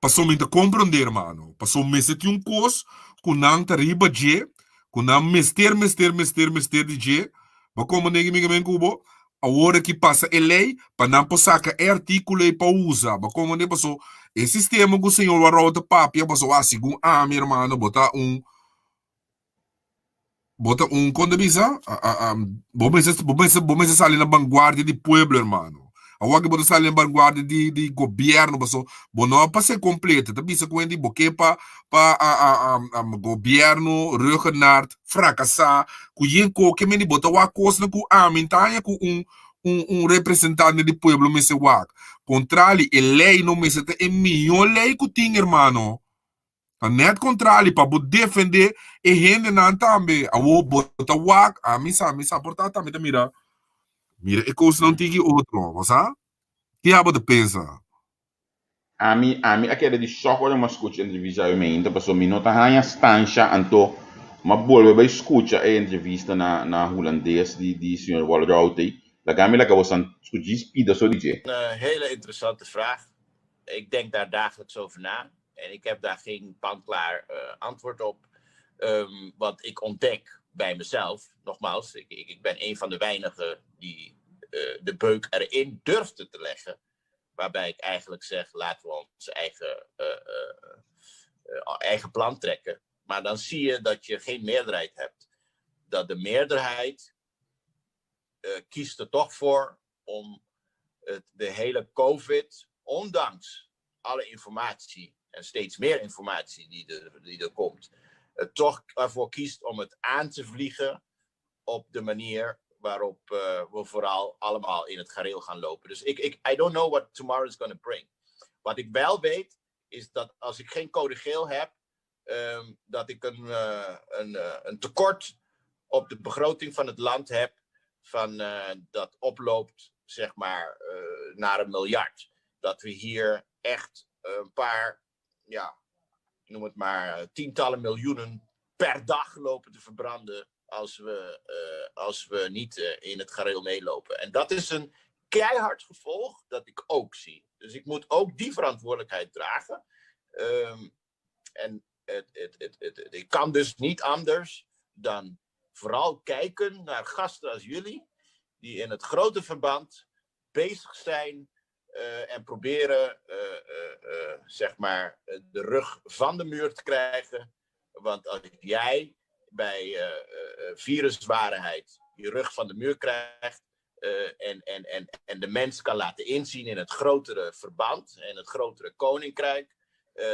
Pasobra mi ta komprondé hermano, pasobra mester tin un kos ku nan ta riba dje, ku nan mester mester mester mester di dje, Bo komo negi mi men ku bo? Awor aki pasa e lei pa nan por saka e artíkulo ei pa usa. Bo komo ne paso e sistema ku señor Warou ta papia paso a segun ami hermano bo ta un bo ta un kon ta bisa bo mester bo mester bo mester sali na vanguardia di pueblo hermano. Awor aki bo ta sali na vanguardia di di gobierno paso bo no a pas'é kompleto. Ta bisa ku hende bo ke pa pa gobierno Ruggenart frakasá ku yen koke mende bo ta wak kosnan ku ami ta haña ku un un un representante di pueblo mester wak. Kontrali e lei no mester ta e mihó lei ku tin hermano. Ta nèt kontrali pa bo defendé e hendenan tambe. Awor bo ta wak ami sa mi sa por ta tambe ta mira mira e kosnan tiki otro bo sa. Ki abo ta pensa? Ami, ami a keda di shòk ora mi a skucha e entrevista awe mainta pasobra mi no ta haña stansha anto mi a bolbe bai skucha e entrevista na na hulandes di di señor Walroute. Laga mi laga bosan skuchi pida so di dje. Een hele interessante vraag. Ik denk daar dagelijks over na. En ik heb daar geen panklaar antwoord op. Wat ik ontdek bij mezelf, nogmaals, ik, ik, ik ben een van de weinigen die de beuk erin durfde te leggen. Waarbij ik eigenlijk zeg, laten we ons eigen, eigen plan trekken. Maar dan zie je dat je geen meerderheid hebt. Dat de meerderheid kiest er toch voor om het, de hele COVID, ondanks alle informatie en steeds meer informatie die er komt, toch ervoor kiest om het aan te vliegen op de manier waarop we vooral allemaal in het gareel gaan lopen. Dus ik, I don't know what tomorrow is going to bring. Wat ik wel weet, is dat als ik geen code geel heb, dat ik een tekort op de begroting van het land heb, van, dat oploopt, zeg maar, naar 1 miljard. Dat we hier echt een paar, ja, noem het maar, tientallen miljoenen per dag lopen te verbranden als we niet in het gareel meelopen. En dat is een keihard gevolg dat ik ook zie. Dus ik moet ook die verantwoordelijkheid dragen. En ik kan dus niet anders dan vooral kijken naar gasten als jullie, die in het grote verband bezig zijn en proberen, zeg maar, de rug van de muur te krijgen. Want als jij bij viruswaarheid je rug van de muur krijgt en de mens kan laten inzien in het grotere verband en het grotere koninkrijk,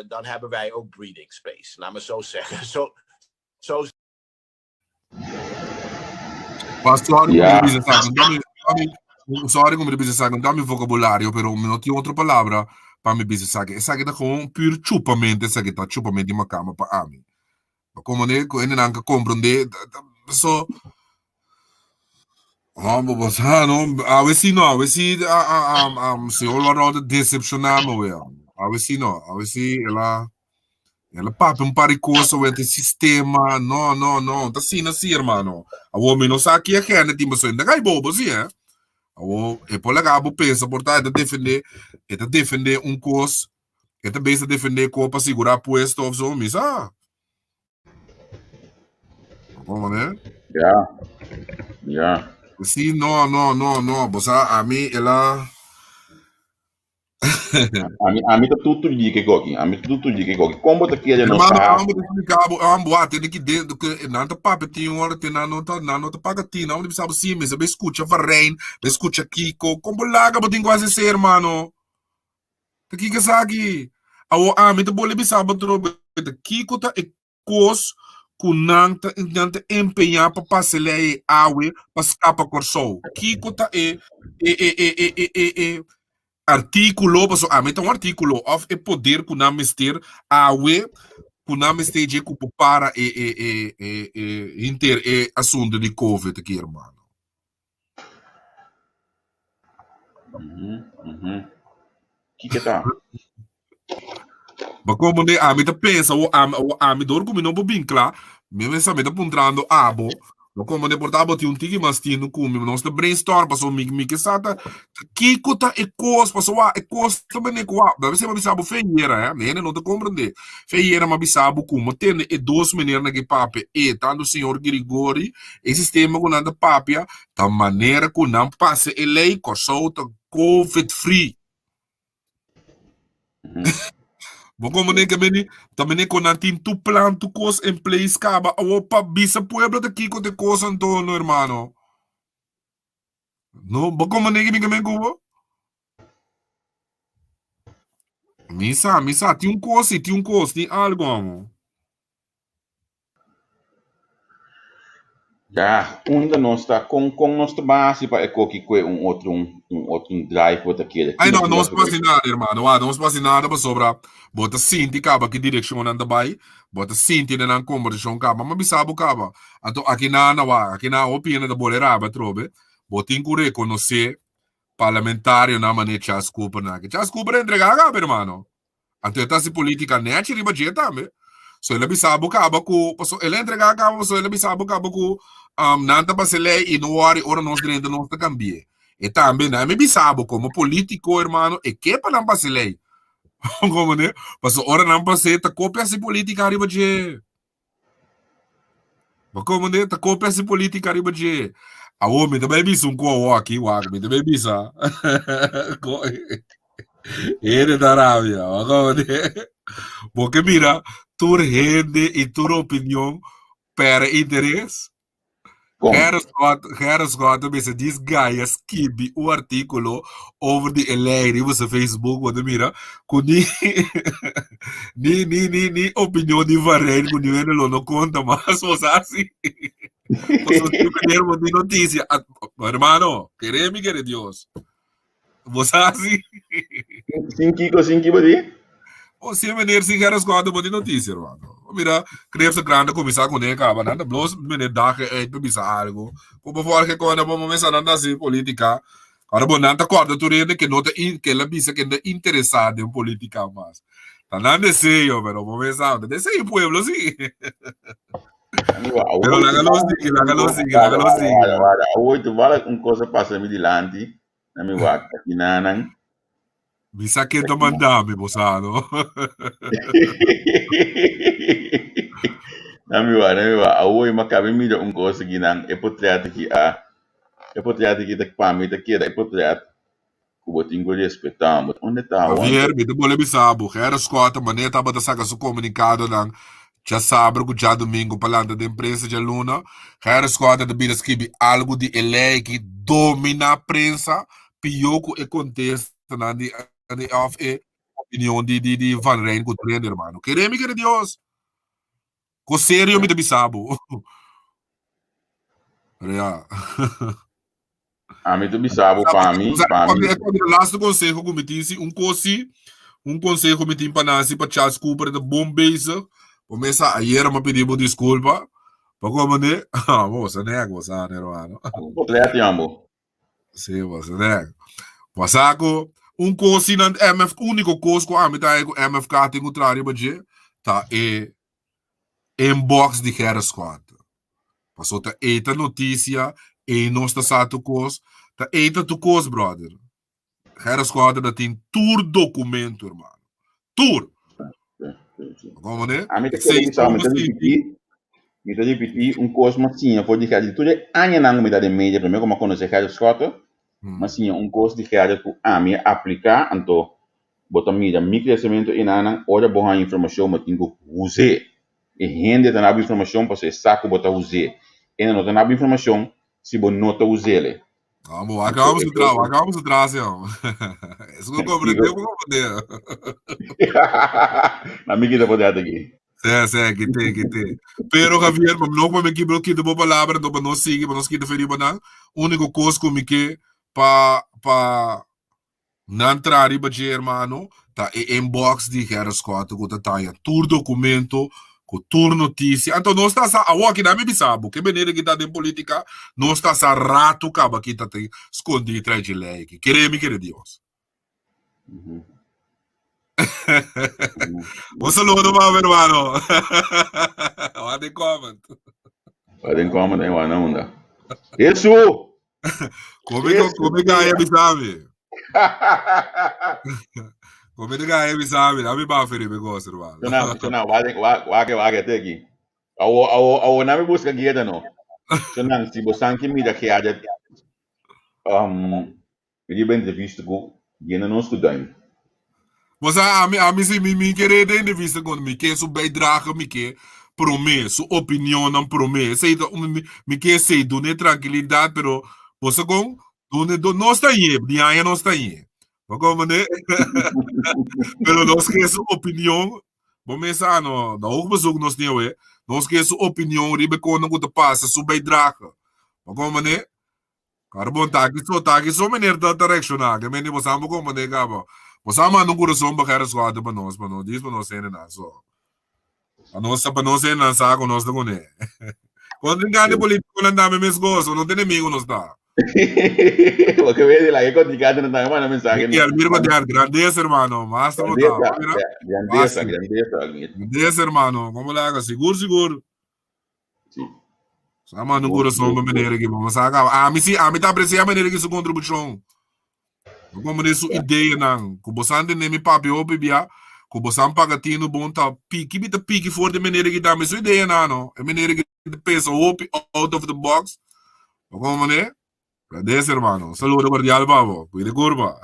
dan hebben wij ook breathing space. Laat me zo zeggen. Zo Pastor, sorry ku mi bisa esaki, no mi vokabulario, pero mi no tin otro palabra pa mi bisa esaki. Esaki ta gewoon puur chupamento, esaki ta chupamento di makamba pa ami. Komo ne, ku hendenan ka komprondé, so Hombre, pues, ah, no, awe si no, awe si, señor Warau decepcioná mi, we. Awe si no, awe si el a papia un par di kos over e sistema. No, no, no, ta asina si, hermano. Awo mi no sa ki agenda tin pasobra ta kai bobo si, eh. Awo e por laga bo pensa por ta e ta defendé, e ta defendé un kos, e ta bes ta defendé ko pa sigurá puesto of so, mi sa. Como ne? Ja. Si, no, no, no, no. Bo sa, ami el a Ami ta tutu di ke goki. Ami ta tutu di ke goki. Kon bo ta kere nos Hermano, ta amo explicar, amo ate de que dentro que nan ta papia tin ora te nan no ta nan no ta paga tin, amo sabe si, me sabe escucha Varijn, be escucha Kiko, como laga bo tin quase ser, hermano. Ta kiko esaki? Awo ami ta bole bisa bo trobe, ta kiko ta e kos ku nan ta empeñá pa pasa lei awe pa skapa Kòrsou? Kiko ta e artíkulo, paso ami ta un artíkulo òf e poder ku nan mester awe ku nan mester dje ku por para e henter e asuntu di COVID aki, hermano? Kiko ta? Ma komo ne ami ta pensa o ami o ami dor ku mi no por bin kla, mi mester mi ta puntrando abo, ma komo ne por ta abo tin un tiki mas tinu ku mi, nos ta brainstorm paso mi ke sa ta kiko ta e kos paso wak e kos ta bini ku wak, da mester bisa bo fe yera eh, hende no ta komprende, fe yera mi a bisa bo ku mi tende e dos menernan ke papia e tantu señor Grigori e sistema ku nan ta papia ta manera ku nan pasa e lei Kòrsou ta covid free. Bo como ne que meni, ta meni con nan tin tu plan, tu cos en place caba. Awo pa bisa pueblo ta kiko te cos anto no hermano. No, bo como ne que mi que men cubo? Mi sa, tin un cos, tin un cos, tin algo amo. Ja, unda nos ta, kon nos ta base pa e koki kue un otro drive bo ta kere? Ay, no, no pasa nada, hermano. Ah, no pasa nada pasobra bo ta sinti kaba ki direkshon nan ta bai, bo ta sinti den nan kombersashon kaba, ma bisa bo kaba. Anto aki na na wa, aki na hopi hende ta bole rabia atrobe, bo tin ku rekonosé parlamentarionan manera Charles Cooper nan aki. Charles Cooper a entregá kaba, hermano. Anto e ta hasi polítika nèchi riba dje tambe. So el a bisa bo kaba ku, paso el a entregá kaba, paso el a bisa bo kaba ku nan ta pasa e lei i no wòri ora nos drenta nos ta kambi'é. E tambe nan mi bisa bo komo polítiko hermano e ke pa nan pasa e lei. Komo ne? Paso ora nan pas'é ta kopia si polítika riba dje. Bo komo ne? Ta kopia si polítika riba dje. Awor mi ta bai bisa un ku awor aki wak mi ta bai bisa. Hende ta rabia. Bo komo ne? Bo ke mira tur hende i tur opinion pere interes. Kon? Gerrit Scott, Gerrit Scott a bisa dis guy a skibi un artíkulo over di e lei riba su Facebook, bo ta mira ku ni ni ni ni ni opinion di Van Rijn ku ni hende lo no konta mas, bo sa si. Pasobra tin meneer bo tin notisia. Ah, hermano, kere mi kere Dios. Bo sa si. Sin kiko, sin ki bo di? O si meneer sin Gerrit Schouten bo tin noticia, hermano. Mira, Kreeft krant a kuminsá kuné kaba. Nan ta blos meneer dagen uit pa bisa algo. Ku bo vorige konda bo mesa nan ta hasi politika. Ora bo nan ta kòrda tur hende ke no ta in, ke el a bisa ke no ta interesá den politika mas. Ta nan deseo, pero bo mesa ta deseo pueblo si. Pero laga los sigui, laga los sigui, laga los sigui. Wara, wara, awor toevallig un kos a pasa mi dilanti. Na mi wak aki nanan. Mi sa ken ta manda mi, bo sa, no? Na mi wak, na mi wak. Awor mi a kaba mira un kos aki nan, e potret aki a, e potret aki ta pa mi ta keda e potret ku bo tin ku respetá. But unda ta awor? Javier, mi ta bole bisa bo, Gerrit Schotte manera tabata saka su komunikadonan djasabra ku djadumingu pa lanta den prensa djaluna, Gerrit Schotte ta bira skibi algu di e lei ki dominá prensa pió ku e kontestanan di di òf e opinion di di di Van Rijn ku Trender, hermano. Kere mi kere Dios. Ko serio mi ta bisa bo. Pero ya. Ami ta bisa bo pa mi, pa mi. E laatste conseho ku mi tin si un kos si, un conseho mi tin pa Nancy pa Charles Cooper ta bon bezig. Bo mesa ayer mi a pidi bo disculpa. Pa como ne? Bo sa nek, bo sa hermano. Bo trete yambo. Sí, bo sa nek. Bo sa ku un kos si nan MF úniko kos ku ami ta ku MFK tin ku traha riba dje ta e inbox di Gerrit Schotte. Paso ta ei ta noticia, ei nos ta sa tur kos, ta ei ta tur kos, brother. Gerrit Schotte ta tin tur documento, hermano. Tur! Como ne? Ami ta kere bisa, mi ta ripití, mi ta ripití un kos m'a siña for di Gerrit. Tur e añanan ku mi ta den media, promé ku m'a konosé Gerrit Schotte, m'a siña un kos di Gerrit ku ami a apliká, anto bo ta mira mi kresementu enanan, ora bo haña informashon bo tin ku us'é. E hende ta na bo informashon pasobra e sa ku bo ta us'é. E no ta na bo informashon si bo no ta us'é. Vamos, acabamos de trás, acabamos de trás, senhor. Isso que eu compreendi, eu compreendi. Na mi kita poder aqui. Sí, sí, quité, quité. Pero Javier, no pa me kibro kita bo palabra, no pa no sigue, pa nos kita feri banan. Único cos ku mi ke pa pa Nan traha riba dje hermano ta e inbox di Gerrit Schotte ku ta taña tur documento ku tur noticia. Anto nos ta sa awor aki mi bisa bo ke benede ki ta den politica nos ta sa rato kaba ki ta tin skondi tras dje ley aki. Kere mi kere Dios. Un saludo pa bo hermano. Wak den comment. Wak den comment ahí wak na unda. Hesu! Come, come gaya bisami. Come de gaya bisami. Dami ba feri me gosto, hermano. Sona, sona, wake, wake, wake, te aquí. Awo, awo, awo, nami busca guia no. Sona, si bo sanki mira que haya, um, riba entrevista ku, yena nos ku duim. Bo sa, ami, ami si mi, mi kere de entrevista con mi ke su bijdrage, mi ke prome, su opinionnan prome. Esei ta, mi, mi ke esei, dune tranquilidad, pero bo sa con, dune, do, nos ta ye, di aña nos ta ye. Bo comprende? Pero nos ke su opinion, bo mes sa no, na hoog bezoek nos tin awe, nos ke su opinion riba e konan ku ta pasa, su bijdrage. Bo comprende? Carbon ta aki so, ta aki so meneer ta ta reacciona. Ke mende bo sa bo comprende caba. Bo sa manda un corazon pa Gerrit Schouten pa nos, pa nos, dis pa nos hende nan so. Pa nos, pa nos hende nan sa cu nos ta cune. Contrincante politico nan tambe mes gozo, no ta enemigo nos ta. Bo ke wede la, ke contrincante nan tambe manda mensahe. Y Almir Badiar, grandeza hermano, master bo ta. Grandeza, grandeza, Almir. Grandeza hermano, como laga, sigur, sigur. Sí. Sa manda un corazón pa meneer aki, pa sa acaba. Ami si, ami ta aprecia meneer aki su contribucion. No como de su ideanan. Ku bosan tende mi papia hopi bia, ku bosan paga tinu bon ta piki mi ta piki for di meneer aki tambe su ideanan no. E meneer aki ta pensa hopi out of the box. No como meneer? Grandeza, hermano. Un saludo cordial pa bo. Cuida curva.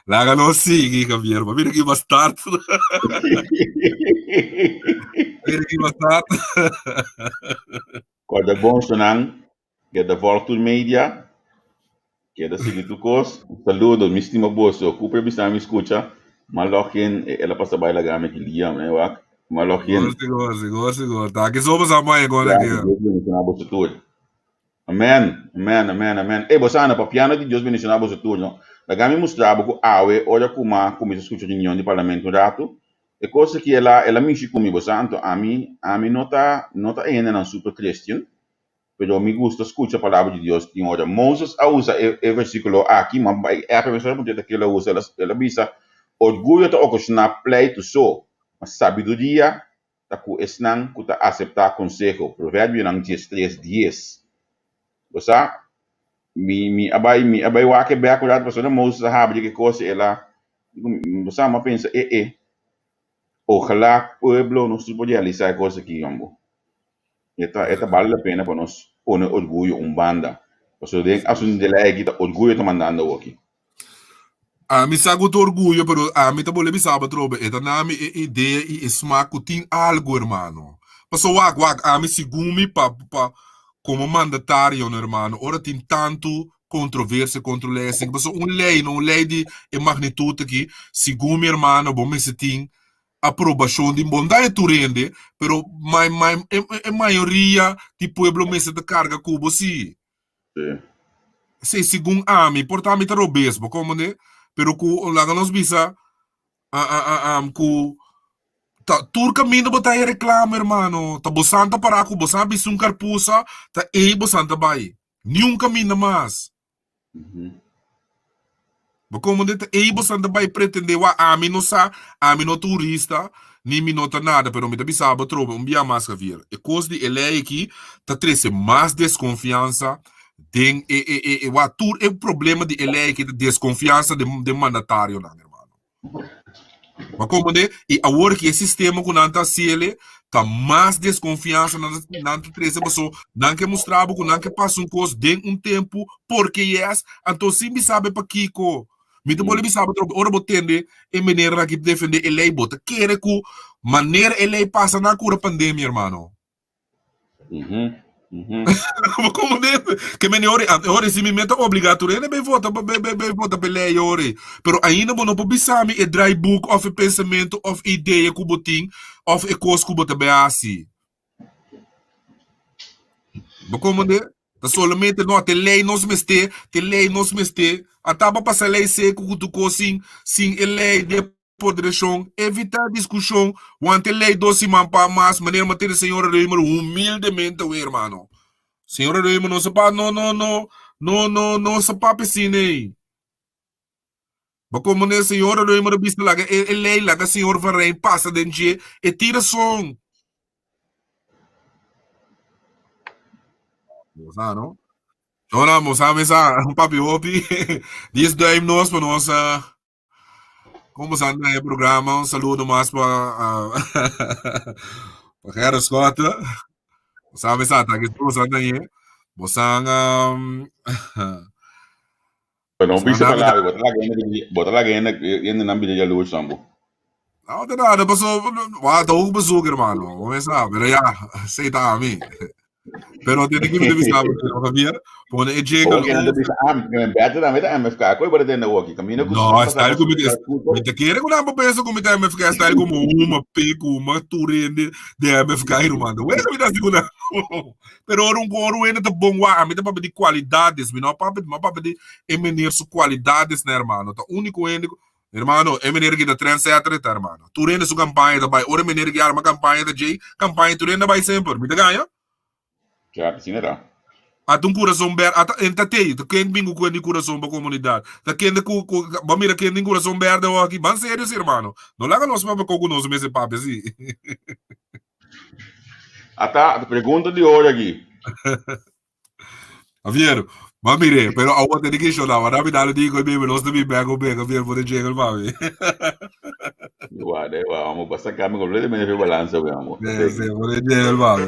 Laga nos sigui, Javier. Pa mira ki ba start. Mira ki ba start. Corda bon sonan, keda volg tur media, keda sigui tur kos. Un saludo, mi stima boso. Cooper bisa mi skucha, ma login, el a pasa bai laga mi ki Liam, eh, wak. Ma login. Sigur, sigur, sigur, sigur. Ta aki so pasa mai kon aki. Gracias, Dios bendiciona boso tur. Amen, amen, amen, amen. Ey, bo sa no, papiando di Dios bendiciona boso tur, no. Laga mi mustra bo cu awe, ora cu m'a cuminsa scucha reunion di parlamento un ratu, e cos aki el a, el a mishi cu mi, bo sa. Anto ami, ami no ta, no ta e hendenan super christian, pero mi gusta scucha palabra di Dios tin ora. Moses a usa e, e versiculo aki, m'a bay app mesora puntra ta kiel a usa, el a, el a bisa, Orguyo ta ocasiona pleitu so, ma sabiduria ta ku esnan ku ta aseptá konseho. Proverbionan diestres dies. Bo sa, mi mi a bai mi a bai wak e bek un ratu pasobra Moses a habri ki kos i el a bo sa, mi a pensa e e ojalá pueblo nos tur por realisá e kos aki yòmbo. E ta e ta bale la pena pa nos pone orguyo un banda pasobra den asuntu di lei aki ta orguyo ta mandando awoki. Ami sa ku ta orguyo, pero ami ta bolbe bisa bo atrobe, e ta na mi e idea i e smak ku tin algu, hermano. Paso wak, wak, ami segun mi pa, pa, komo mandatario, no, hermano, ora tin tantu kontroversia kontra un lei asin, paso un lei, no, un lei di e magnitut aki, segun mi, hermano, bo mester tin aprobashon di bondat di tur hende, pero ma, ma, e, e mayoria di pueblo mester ta karga ku bo si. Sí. Sí, segun ami, por ta mi ta robes, bo komprende? Pero ku laga nos bisa a a a a ku ta tur kaminda bo ta e reklamo, hermano. Ta bosan ta pará ku bosan a bisti un karpusa, ta ei bosan ta bai. Niun kaminda mas. Mhm. Bo komprende? Ta ei bosan ta bai pretende wa ami no sa, ami no turista, ni mi no ta nada, pero mi ta bisa bo trobe un bia mas, Javier. E kos di e lei aki ta trese mas deskonfiansa den e e e e wa tur e problema di e lei aki ta deskonfiansa den den mandatarionan, hermano. Bo komprende? I awor ki e sistema ku nan ta hasiele ta mas deskonfiansa nan ta nan ta trese paso nan ke mustra bo ku nan ke pasa un kos den un tempu porque yes, anto sin bisa bo pakiko. Mi ta bolbe bisa bo atrobe, ora bo tende e meneernan aki defende e lei bo ta kere ku manera e lei pasa nan a kura pandemia, hermano. Como de que meni ori ori si mi meta obliga tur hende bay vota bay bay bay vota pe ley ori pero ainda bo no por bisa mi e draaiboek of e pensamento of idea ku bo tin of e kos ku bo ta bay hasi bo como de ta solamente no te ley nos mester te ley nos mester ata bo pasa ley seco ku tur kos sin sin e ley de por direccion, evita discusion, wante ley dos siman pa mas, manera manera señora Römer humildemente we hermano. Señora Römer no sa pa no no no no no no sa papia asina ey. Ba como ne señora Römer a bisa laga e, e ley laga señor Van Rijn pasa den dje, e tira son. Bo sa no? Ahora bo sa mesa papi hopi dies duim nos pa nos uh, Como sa na e programa? Un saludo mas pa uh, pa Gerrit Schotte. Sabe sa ta que sa na ye. Bosan um, Pero no bisa palabra, bota la gente, bota la gente, gente nan bida jaloers sambo. No, te nada, pasó, wa, ta ook bezoek, hermano. Como sa, pero ya, sei ta a mí. Pero tiene que me bisa, Javier, pone e jingle. Oke, no bisa am, que me bete tambe ta MFK, koe bota tende woki, camino ku No, style ku mi mi te kere ku nan pensa ku mi ta MFK, style como uma pico, uma turende de MFK hermano. Wena mi ta así ku nan. Pero ora un ora wena ta bon wa, mi ta papia di kwalidades, mi no papia, mi papia di e meneer su kwalidades na hermano. Ta único hende Hermano, e meneer ki ta trendsetter e ta, hermano. Tur hende su campaña ta bai. Ora e meneer ki arma campaña ta djei, campaña tur hende ta bai semper. Mi ta gaña? Ja, asina ta. Ata un curason berde, ata en ta tei, ta ken bin cu di curason pa comunidad. Ta ken ku ku ba mira ken tin curason berde awor aki. Ban serio si, hermano. No laga nos papia con nos mester papia si. Ata, pregunta di ora aki. Javier, ma mire, pero awor tene que show ahora mi dalo digo, baby, nos te mi bag o bag, Javier, pone jingle pa mi. Igual, igual, vamos a sacarme completamente de balanza, vamos. Sí, sí, pone jingle pa mi.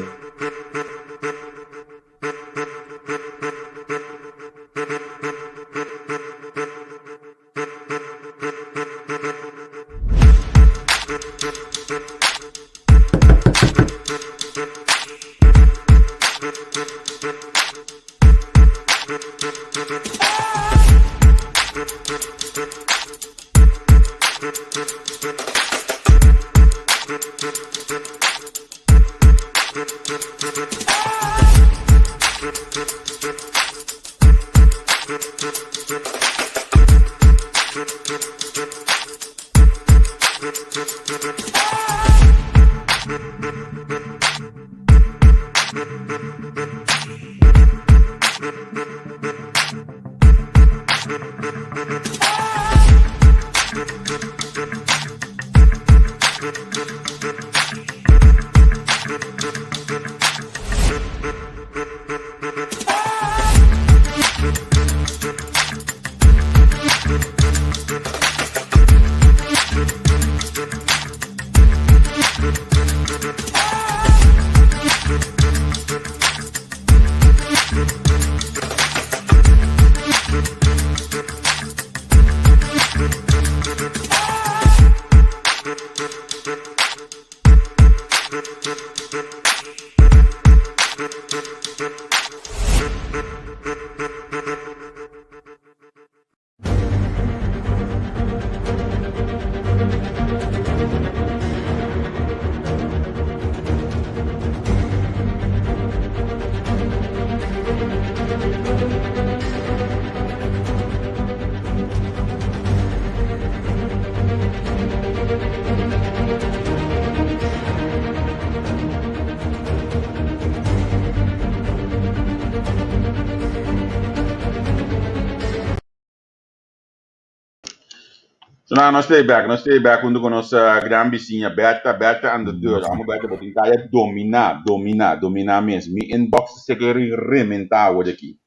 So nou, nos stay back, nos stay back junto con nos eh, gran vizinha Berta, Berta aan de deur. Amo Berta, botin kaya domina, domina, domina mes. Mi inbox se que rementá hoor aqui.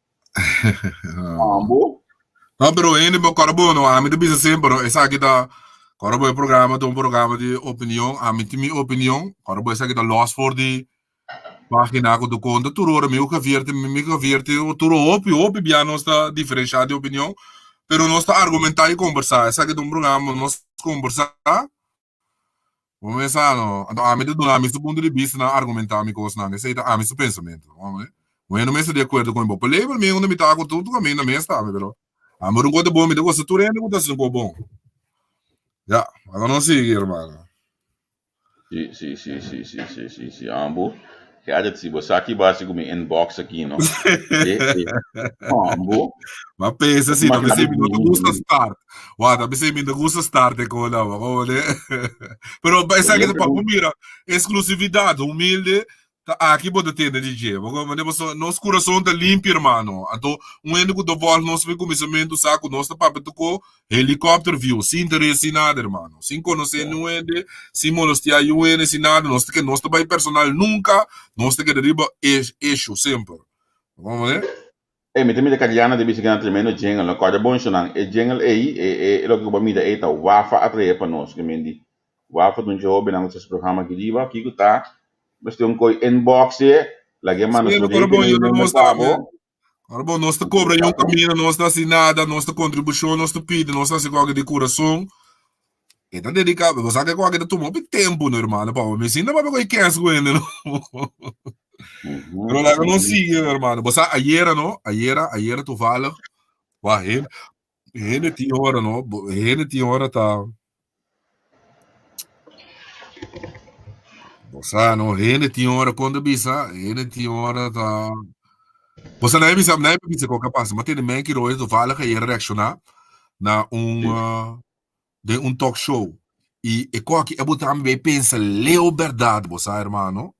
Ambo? No, pero hende bo kòrda bo no, ami ta bisa semper no, esaki ta kòrda bo e programa ta un programa di opinion, ami tin mi opinion, kòrda bo esaki ta lòs for di página ku ta konta tur ora mi ku Javier ta mi ku Javier tin tur hopi hopi bia nos ta diferenshá di opinion, pero nos ta argumentá i kombersá, esaki ta un programa nos kombersá. Bo mesa no. Anto ami ta duna ami su punto di bista nan argumenta mi kosnan. Esei ta ami su pensamentu. Bo no mester di akuerdo ku mi. Bo por label mi unda mi ta ku tur kaminda mes tambe, pero ami un kos ta bon, mi ta gosta tur hende ku ta hasi un kos bon. Ya, laga nos sigui, hermano. Si, si, si, si, si, si, si, si, ambo. Kijk, si bo sa ki basi ku mi inbox aki, no? E, e, ambo. Ma pensa si, ta pensei mi no te gusta start. Wa, ta pensei mi no gusta start e kola, wa, como de. Pero esaki ta pa mira, exclusividad, humilde, Ta aki bo ta tende di dje. Bo comprende? Pasobra nos kurason ta limpi, hermano. Anto, un hende ku ta vòlg nos for kuminsamentu sa ku nos ta papia tokó helicopter view, sin interes, sin nada, hermano. Sin konosé niun hende, sin molestiá niun hende, sin nada. Nos ta kere, nos ta bai personal nunka, nos ta keda riba issue semper. Bo comprende? Ey, mi ta mira Cariana ta bisa ku nan tremendo jingle. No kòrda bon shonnan. E jingle ey, e e loke ku bo a mira ey ta Wafa a trae pa nos. Ke men di Wafa ta un dje hóbennan ku ta hasi programa aki riba. Kiko ta? Mester un koi inbox e, lag'e manda Sí, su no kòrda rating bon i yuda number nos pa tambe. bo. Kòrda bon, nos ta kobra yon kaminda, nos ta hasi nada, nos ta kontribushon, nos ta pidi, nos ta hasi kòke di kurason. E ta dediká, bo sa ke kòke ta tuma hopi tempu no hermano, pa bo mi sinta papia ku e kens ku hende no. Pero laga nos sigui hermano. Bo sa ayera no, ayera, ayera toevallig, wa hende, hende tin ora no, hende tin ora ta Bo sa no, hende tin ora kon ta bisa, hende tin ora ta Bo sa na bisa, na bisa ko ka pasa, ma tene men ki roe toevallig ayera reakshoná na un uh, den un talk show. I e ko aki e botami bei pensa leo berdad, bo sa hermano.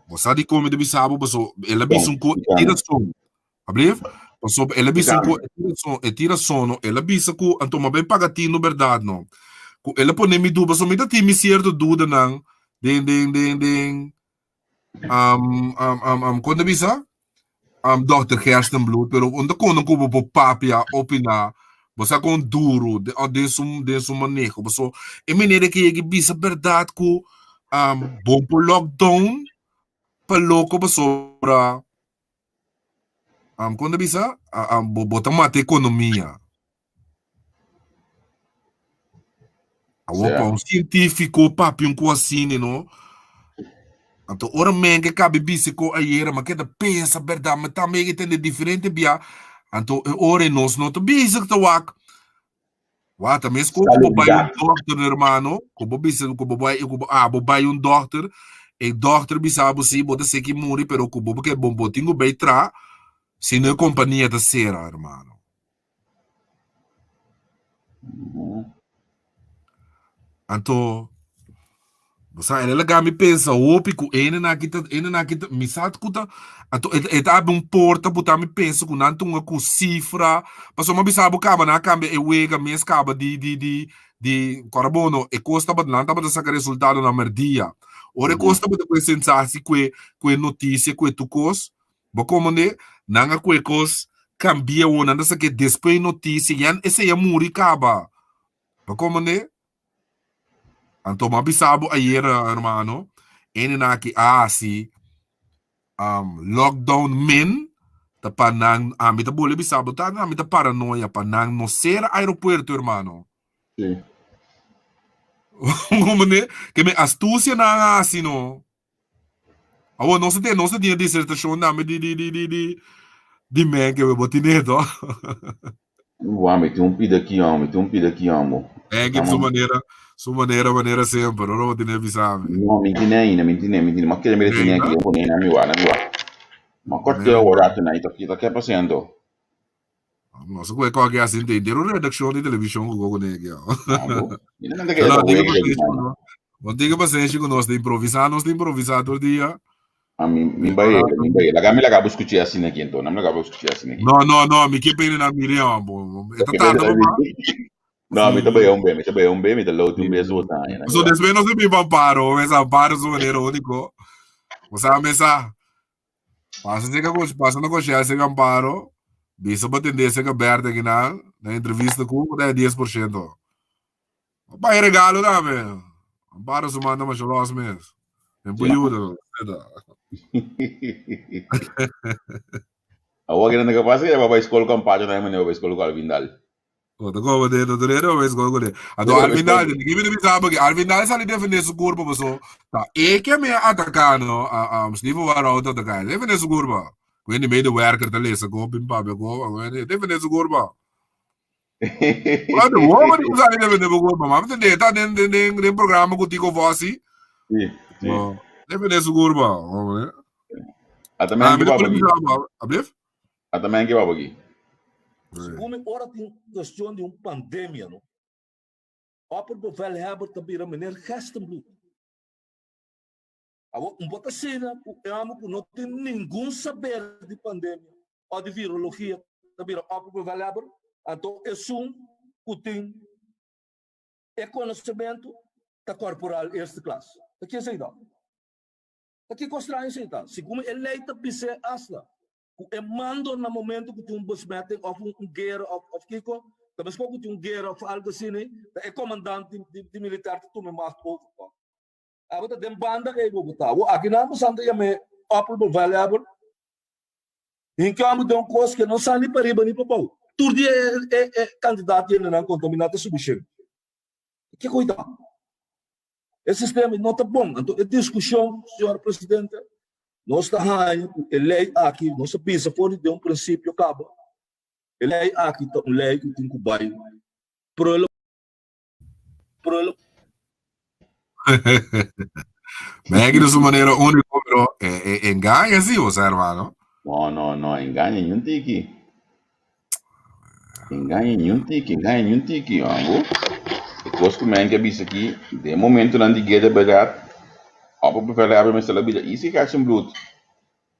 Bo sa di kon mi ta bisa bo paso el a bisa un ko e tira son. Ablief? Paso el a bisa un ko e tira son, e tira sono, el a bisa ku anto ma ben paga tino berdad no. Ku el a pone mi duda, paso mi ta tin mi cierto dudanan den den den den. Um, um, um, um, kon ta bisa? Um, Dr. Gerstenbluth, pero un ta kono ku bo por papia, opiná, bo sa kon duro de, o den su, den su maneho. Paso, e manera ke yegi bisa berdad ku um, bon por lockdown pa loko pasobra um, kon ta bisa? Uh, um, bo, bo ta mata ekonomia. Awor pa un científico papia un cosa asina, no? Anto ora men ke kabe bisa ko ayera, ma keda pensa berdad, ma tambe ke tende diferente bia. Anto e ora nos no ta bezig ta wak. Wa ta mes ko bo bai un dokter, hermano, ko bo bisa ko bo bai ko bo ah bo bai un dokter, e dokter bisa bo si bo ta seki muri, pero ko bo ke bo bo tin ku bai tra, si no e kompania ta sera, hermano. Anto, bo sa, el a laga mi pensa hopi ku ene aki ta, ene aki ta, mi sa ku ta, anto e, e ta abri un porta ku ta mi pensa ku nan tunga ku sifra, pasobra mi a bisa bo kaba nan a kambia e wega mes kaba di, di, di, di, kòrda bo no, e kos tabata, nan tabata saka resultado na merdia. Ora e kos tabata ku e sensasi, ku e, ku e notisia, ku e tur kos, Bo komende, nan a kue kos kambia wo, nan ta sa ke despues notisia, yan esei a muri kaba. Bo komende? Anto mi a bisa bo ayer, hermano, ene nan aki a hasi um, lockdown min, ta pa nan, ami ta bole bisa bo, ta ami ta paranoia, pa nan no sera aeropuerto, hermano. Sí. Komende? Ke me astucia nan a hasi, no. Awor nos ta nos ta tin e disertacion tambe di di di di di di men ke bo tine to. Wou, mi tin un pida ki amo, mi tin un pida ki amo. Men ke su manera, su manera manera semper, ora bo tine bisa mi. No, mi tine ainda, mi tine, mi tine. Ma kere mi tine aki, pone na mi wa, na mi wa. Ma korte awor rato na, ito ki ta ke pasando. No sé cuál que hacen de entero redacción de televisión con con ella. No, no, no tenga paciencia con nos de improvisar, nos de improvisar todo el día. A mi, mi bai, mi bai. Laga mi laga escuchar así aquí entonces. Mi laga escuchar así aquí. No, no, no, mi que pena na Miriam, bo. Esta tarde, papá. No, mi ta bai un be, mi ta bai un be, mi ta load un be so ta. So después no se mi amparo, me amparo su manera único. O sea, me sa. Pasa seka ku pasa na koshel seka Amparo, bisa bo tende seka Berta kinan na entrevista ku ku ta 10%. Bai regalo tambe. Amparo su manda masha los mes. Den por yuda. Awor que no pasa que va a escola com Amparo na maneira vai escola com Alvindal. Bo ta koba de ta dre do ves go de. Anto al final de ki mi bisa porque al final sali defender su curva paso ta e ke me ataca no a a Steve Warau ta ataca. Defender su curva. Ku ni medewerker ta lesa go bin papia go defender su curva. Wat woman die sali defender su curva. Ma mi ta den den den den programa ku Tico Vossi. Sí, sí. Defender su curva. Ata men ki baba ki. Ablief? Ata men ki baba ki. Segun mi ora tin cuestion di un pandemia no. Opperbevelhebber ta bira meneer Gerstenbluth. Awor un bo ta asina cu e homber cu no tin ningun saber di pandemia of di virologia ta bira opperbevelhebber, anto esun cu tin e conocemento ta corporal eerste klas. Ta kies ei dan? Ta kiko straño esei ta? Segun e ley ta bis'é asta ku e mando na momento ku tin un besmetting òf un guera òf òf kiko, ta meskos ku tin un guera òf algu asina, ta e komandante di di militar ta tuma e macht over tòg. Abo ta den banda ei bo ta. Awor aki nan bo san ta yam'é opperbevelhebber. Hinke hòmber den un kos ke no sa ni pariba ni pabou. Tur dia e e e kandidat yendenan kontaminá ta subi shen. Kiko i ta? E sistema no ta bon. Anto e diskushon, señor presidente, nos ta haña ku e lei aki, nos a bisa for di den un prinsipio kaba, e lei aki ta un lei ku tin ku bai prele prele. Maggie de su manera único, pero eh, eh, engaña sí, o sea, hermano. No, no, no, engaña ni un tiki. Engaña ni un tiki, engaña ni un tiki, amo. E kos ku men ke bisa aki, den momentonan di guera bèrdat, òf bo preferá abri mester la bida isi kach en bloed.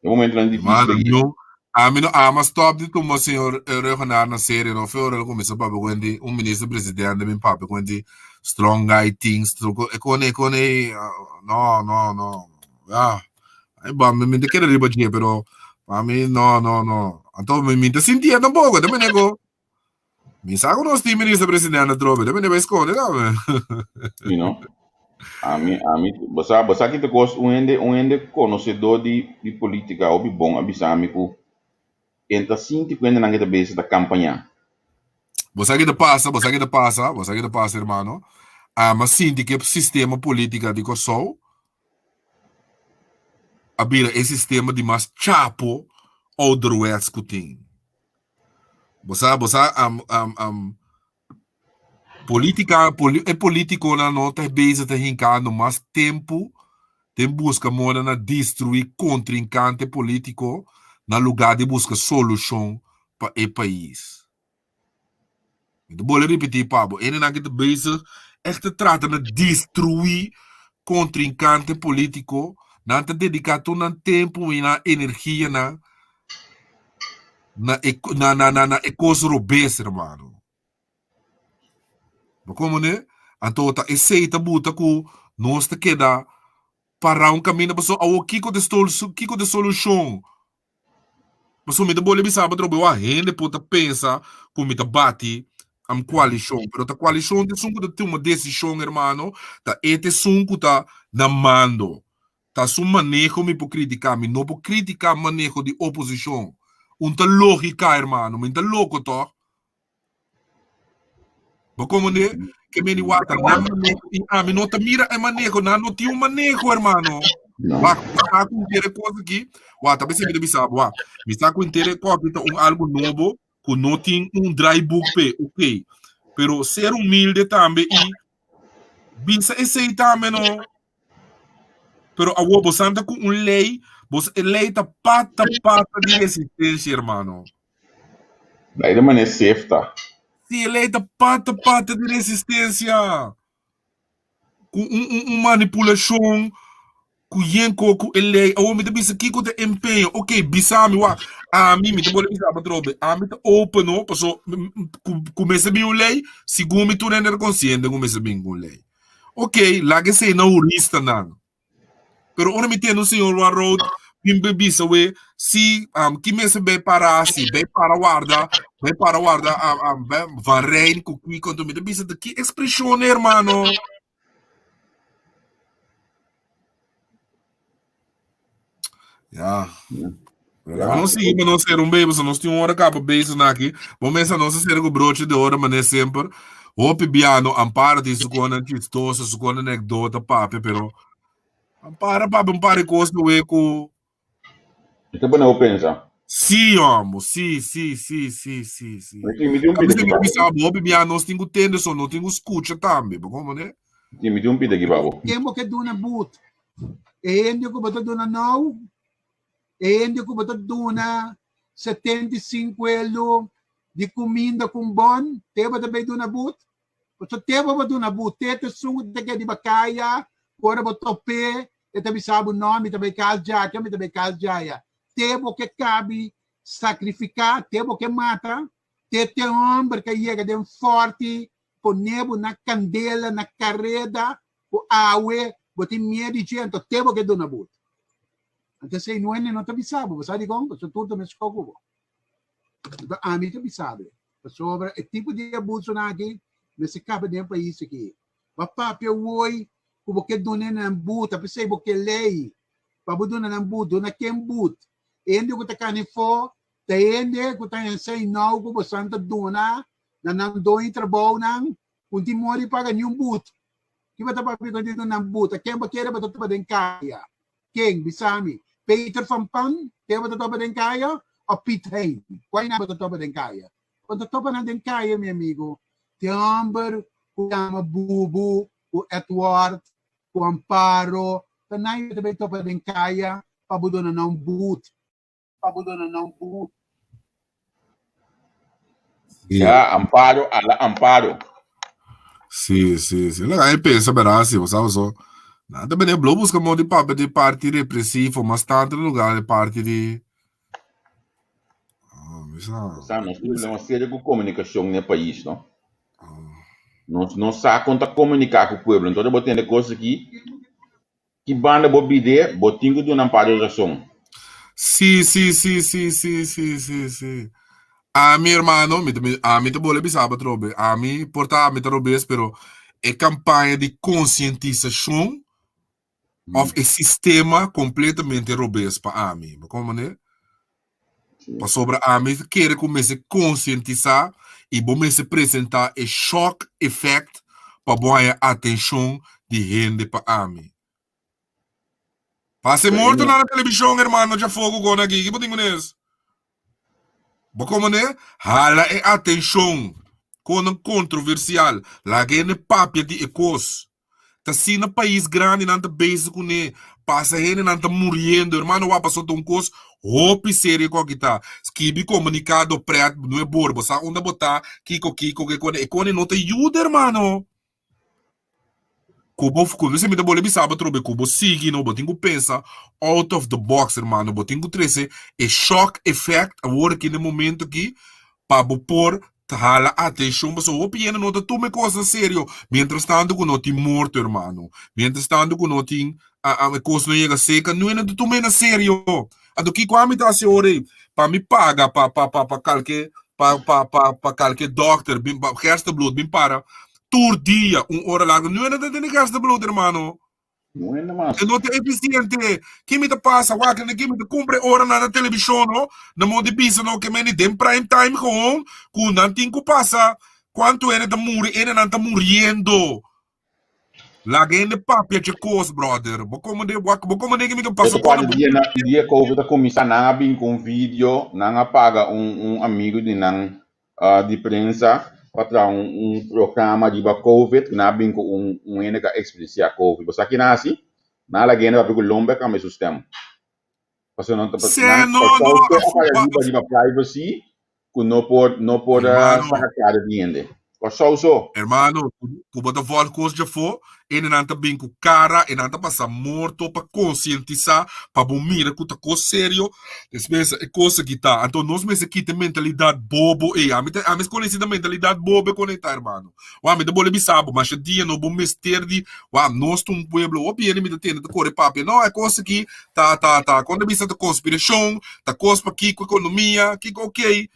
Den momentonan difísil Mano, aki. no, ami no ama stop di tuma señor Reugenaar na serio, no fe ora el kuminsá papia ku hende, un minister presidente bin papia ku hende strong guy things, e kone, e kone, no, no, no, ya. Ai ba, mi mi ta kere riba dje, pero pa mi no, no, no. Anto mi mi ta sintié tampoco, ta mene ku mi sa ku nos tin minister presidente atrobe, ta mene bai skonde tambe. Sí, no? Ami, ami, bo sa, bo sa ki ta kos, un hende, un hende konosedó di, di polítika hopi bon a bisa mi ku en ta sinti ku hendenan ke ta bezig ta kampañá. Bo sa ki ta pasa, bo sa ki ta pasa, bo sa ki ta pasa, hermano. Ami a sinti ku e sistema polítika di Kòrsou a bira e sistema di mas chapo ouderwets ku tin. Bo sa, bo sa, am, am, am, politica, poli, e politiconan no ta bezig ta hincando mas tempo den busca moda na destrui contrincante politico na lugar di busca solucion pa e pais. Mi ta bolbe ripití pa bo, hendenan ki ta bezig ègt ta trata na destruí kontrinkante polítiko, nan ta dediká tur nan tempu i nan energianan na e na na na na e kos robes, hermano. Bo komprendé? Anto ta esei ta buta ku nos ta keda pará un kaminda pasobra awor kiko ta e kiko ta e solushon? Pasobra mi ta bolbe bisa bo atrobe wak hende por ta pensa ku mi ta bati am koalishon, pero ta koalishon ta esun ku ta tuma desishon hermano, ta e ta esun ku ta na mando. Ta su maneho mi por kritiká, mi no por kritiká maneho di oposishon. Un ta lógika hermano, mi no ta loko tòg? Bo komprende? Ke meni wak ta nan maneho i ami no ta mira e maneho, nan no tin un maneho, hermano. No. Wak, mi sa ku intere kos aki, wak, ta besi mi ta bisa bo, wak, mi sa ku intere kopi ta un algu nobo ku no tin un draaiboek p'e, ok. Pero ser humilde tambe i bisa esei tambe no. Pero awor bo santa ku un lei, bo e lei ta pata pata di resistensia, hermano. Lei de manera safe ta. Si e lei ta pata pata di resistencia. Ku un, un, un manipulacion ku yen ko ku e lei. Awor mi ta bisa kiko ta empeño. Ok, bisa mi wak. Ami, mi ta bole bisa atrobe. Ami ta open no, paso ku, ku mester bin un lei, segun mi tur hende ta konsiente ku mester bin un lei. Ok, laga esei na huristanan. Pero ora mi tende un señor wa road bin be bisa we si um, ki mester bay para si bay para warda bay para warda um, um, bay, Van Rijn ku kiko anto mi ta bisa ta ki expresion hermano. Ja. Ja. Nos sigui pa nos ser un baby, so nos tin un hora kaba bezig na aki. Bo mesa nos a ser ku broche de oro mané semper. Hopi biano, Amparo tin su konan chistoso, su konan anekdota papia, pero Amparo papia un par di kos we ku Ito pone bo pensa. Sí, homo, sí, sí, sí, sí, sí, sí. Mi tin un pida Kaminda ki mi pa bo. bisa bo, hopi biano nos tin ku tende so, no tin ku skucha tambe, bo komprende? Mi tin un pida ki pa bo. Ken bo ke duna but? E hende ku bo ta duna nou, e hende ku bo ta duna 75 elo di kuminda ku un bon, te bo ta bai duna but? Pasobra te bo bo duna but, te ta esun ku ta keda riba kaya, ku ora bo top'é, e ta bisa bo, No, mi ta bai kas djaki, mi ta bai kas djaya. Te bo ke kabi sakrifiká, te bo ke mata, te te hòmber ke yega den fòrti, pone bo na kandela, na kareda, ku awe bo tin miedu di dje, anto te bo ke duna but. Anto esei no hende no ta bisa bo, bo sa dikon? Pasobra tur ta meskos ku bo. Anto ami ta bisa bo, pasobra e tipo di abusonan aki mester kaba den e pais aki. Bo a papia woi ku bo ke duna nan but, a p'esei bo ke lei pa bo duna nan but, duna ken but? Hende ku ta kani fo ta hende ku ta enseinou ku bosan ta duna na nan doño trabounan ku no tin mori paga niun but. Ki bo ta papia ku di nan buta? Ken bo kere bo ta topa den kaya? Ken? Bisa mi. Peter van Pan ke bo ta topa den kaya o Piet Hein? Kua nan bo ta topa den kaya? Bo ta topa nan den kaya, mi amigo. Tin homber ku yama Bubu, ku Edward, ku Amparo, ta nan yo ta bai topa den kaya pa bo duna nan but. Pa bo duna nan but. Sí. Ya, Amparo, a la Amparo. Sí, sí, sí. Laga e pensa verá si, bo sabe so. Nan ta bene blo busca mo di papia di parti represivo, mas tanto lugar di parti di Ah, mi sa. Sa, nos tin problema serio ku komunikashon den e pais, no? Ah. Nos no sa kon ta komuniká ku pueblo. Entonces bo tende kos aki. Ki banda bo bid'é, bo tin ku duna un par di rason. Sí, sí, sí, sí, sí, sí, sí, sí. Ami, hermano, mi ta, mi, ami ta bole bisa bo atrobe. Ami por ta ami ta robes, pero e campaña di concientisacion of e sistema completamente robes pa ami. Bo comprende? Pasobra ami ta kere ku mester konsientisá i bo mester presentá e shock effect pa bo haña atenshon di hende pa ami. Pasa e mortonan na televishon hermano djafogo ku kona aki, ki bo tin kunes? Bo komende? Hala e atenshon konan kontroversial, laga hende papia di e kos. Ta asina pais grandinan ta bezig kuné, pasa hendenan ta muriendo, hermano wak pasobra ta un kos hopi serio ku aki ta. Skibi komunikado pret no e bor, bo sa unda bo ta, kiko kiko ke kone, e kone no ta yuda hermano. Ku bo ku mi ta bolbe bisa bo atrobe ku bo sigui no, bo tin ku pensa out of the box hermano, bo tin ku trese e shock effect awor aki na e momento aki pa bo por Ta hala atenshon pasobra hopi hende no ta tuma e kosnan serio. Mientras tanto ku no tin morto hermano, mientras tanto ku no tin e kos no yega seka, no hende ta tuma e na serio. Anto kiko ami ta hasi ora ei? Pa mi paga pa pa pa pa kalke pa pa pa pa kalke dòkter bin pa gerstebloed bin para tur dia un ora largu. No hende ta tene gerstebloed hermano. No hende mas. E no ta eficiente. Ki mi ta pasa? Wak, ki mi ta cumpra e ora na television, no? Na mo di bisa, no, ke meni den prime time gewoon, ku nan tin ku pasa cuanto hende ta muri, hende nan ta muriendo. Laga hende papia dje kos, brother. Bo como de, wak, bo como de ki mi ta pasa Eto cuatro dia na dia COVID a cuminsa, nan a bin cu un video, nan a paga un un amigo di nan di prensa pa traha un un programa riba covid ku nan a bin ku un un hende ku a eksperensiá covid. Bo sa ki nan a hasi? Nan a laga hende papia ku lomba e kambia su stem. Pasobra nan ta Se nan no Kòrsou no so a faya riba riba privacy ku no por no por Hermano. saka kara di hende. Kòrsou so. Hermano, ku bo ta vòl kos djafó, e nan ta bin ku kara, e nan ta pasa morto pa konsientisá, pa bo mira ku ta kos serio. Despues e kos aki ta. Anto nos mester kita e mentalidat bobo ei. Ami ta, ami konosí ta mentalidat bobo e konekta, hermano. Wak, mi ta bolbe bisa bo, masha dia no bo mester di, wak, nos ta un pueblo, hopi hende mi ta tende ta kore papia, no, e kos aki ta, ta, ta, kon ta bisa ta konspirashon, ta kos pa kiko ekonomia, kiko, okey.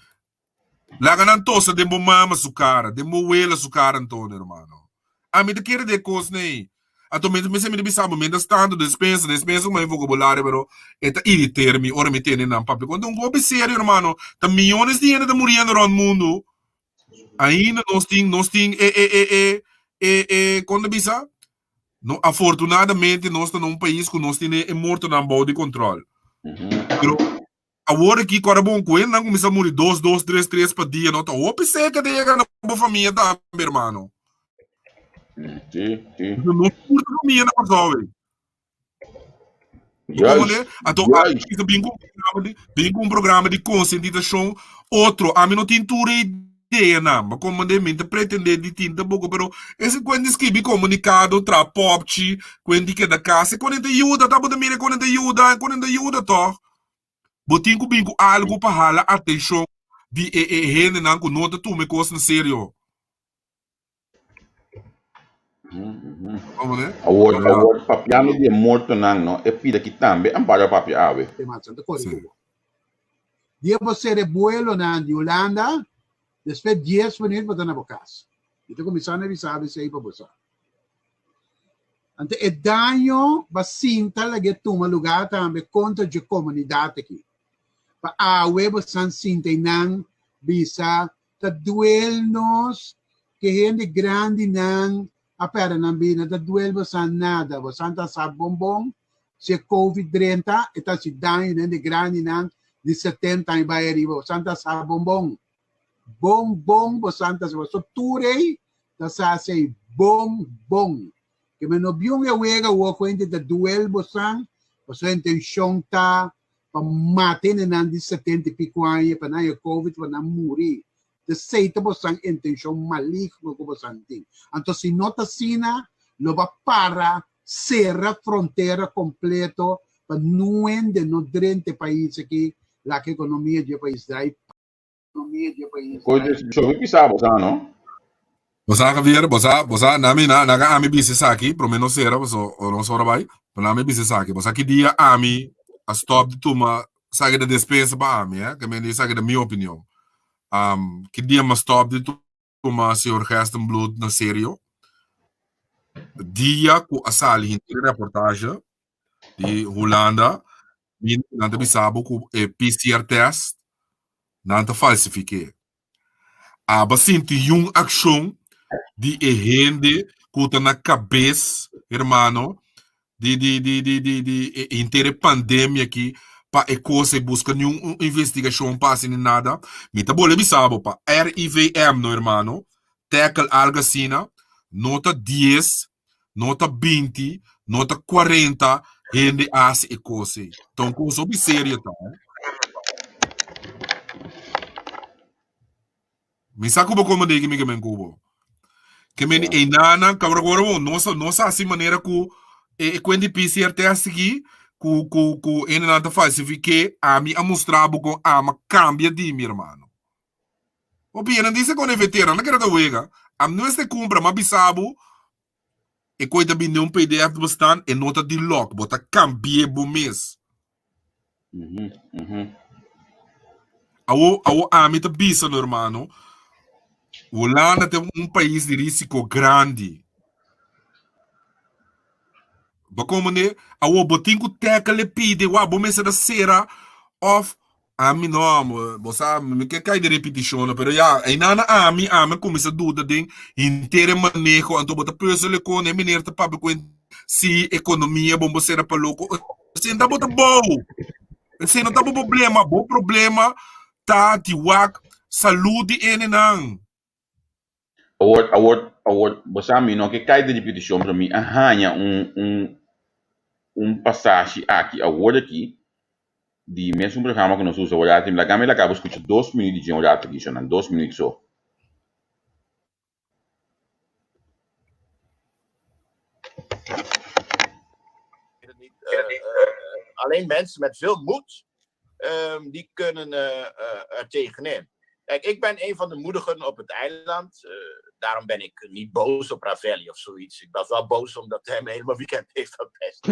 Laga nan tosa den bo mama su cara, den bo wela su cara anto, hermano. Ami ta kere de cos nei. Anto mi mi mi bisa bo, mientras tanto despensa, despensa ku mi vocabulario, pero e ta iriter mi ora mi tende nan papia. Cuando un hopi serio, hermano, ta millones di hende ta muriendo rond mundo. Ainda nos tin, nos tin e e e e e e kon ta bisa? No, afortunadamente nos ta na un pais ku nos tin e mortonan bou di control. Pero Awor aki ku ora bon ku hendenan kuminsá muri dos dos tres tres pa dia no ta hopi seka di yega na bo famia tambe hermano. Sí, sí. No tur ta famia na Kòrsou ei. Juist, Anto juist. ami bin ku un programa di bin ku un programa di konsientisashon otro. Ami no tin tur e ideanan. Bo komprendé? Mi ta pretendé di tin tampoko pero ese kuent di skibi komunikado tra popchi kuent di keda kas e konen ta yuda ta bo ta mira e konen ta yuda e konen ta yuda tòg. Bo tin ku bin ku algu pa hala atenshon di e e hendenan ku no ta tuma e kos na serio. Awor, awor papiando di e mortonan, no, e pida ki tambe Amparo a papia awe. Sí. Dia bo sere buelonan di Hulanda, despues dies minuut bo ta na bo kas. Mi ta kuminsá na bisa bo esei pa bo sa. Anto e daño ba sinta lag'é tuma lugá tambe kontra dje komunidat aki. Pa awe bo san sinta einan bisa ta duel nos ke hende grandinan a pèrdè nan bida, no ta duel bo san nada, bo san ta sa bon bon si e covid drenta e ta hasi daño na hende grandinan di setenta aña bai ariba, bo san ta sa bon bon. Bon bon bo san ta sa, pasobra tur ei ta sa esei bon bon. Ke men no biun e wega awor ku hende ta duel bo san, pasobra intenshon ta pa mata hendenan di setenta i piko aña pa nan haña covid pa nan muri. Ta esei ta bosan intenshon maligno ku bosan tin. Anto si no ta asina lo ba para sera frontera kompleto pa nun hende no drenta e pais aki laga ekonomia di e pais drai. Koe so mi bisa bo sa no. Bo sa Javier, bo sa, bo sa, nami na, naga ami bisa esaki, prome no sera, paso o nos ora bai, pero nami bisa esaki. Bo sa ki dia ami a stop di tuma esaki da despensa pa ami, eh, ke men di esaki ta mi opinion. Um, ki dia mi a stop di tuma señor Gerstenbluth na serio? Dia ku a sali henter e reportage di Hulanda, mi nan ta bisa bo ku e PCR test nan ta falsifiké. Aba sinti yun akshon di e hende ku ta na kabes, hermano, di di di di di di e henter e pandemia aki pa e kos ei buska niun investigashon pa hasi ni nada. Mi ta bole bisa bo pa RIVM no hermano, tackle algo asina, no ta dies, no ta 20, no ta 40 hende hasi e kos ei. Ta un kos hopi serio ta, eh. Mi sa ku bo komo deki mi ke men ku bo. Ke men Ja. einana kabra ku ora bo nos nos hasi manera ku e e kuen di PCR test aki ku ku ku hendenan ta falsifiké ami a mustra bo kon ama kambia di mi hermano. Hopi hende dice con e veteran no kere ta wega. Am no este cumpra, ma bisa bo e koe ta bini un PDF bestaan e no ta di lock, bo ta cambie bo mes. Mhm, mhm. Awo, awo ami ta bisa no hermano, Hulanda ta un pais di risico grandi. Bo comprende? Awo bo tin ku tackle e pide, wa bo mester ta sera of Ami no amo, bo sa, mi ke kai den repetishon, pero ya, einan na ami, ami a kuminsá duda den henter e maneho, anto bo ta puzzel e kon e meneer ta papia ku si ekonomia bon bo sera pa loko, esei no ta bo trabou, esei no ta bo problema, bo problema ta di wak salud di hendenan. Awor, awor, awor, bo sa mi no ke kai den repetishon, pero mi a haña un, un, un pasashi aki awor aki di mesun programa ku nos usa awor aki. Laga mi laga bo skucha dos minüt di dje un rato aki, shonnan, dos minüt so. Alleen mensen met veel moed, um, die kunnen uh, uh, er tegenin. Kijk, ik ben een van de moedigen op het eiland. Uh, daarom ben ik niet boos op Ravelli of zoiets. Ik was wel boos omdat hij me helemaal weekend heeft verpest.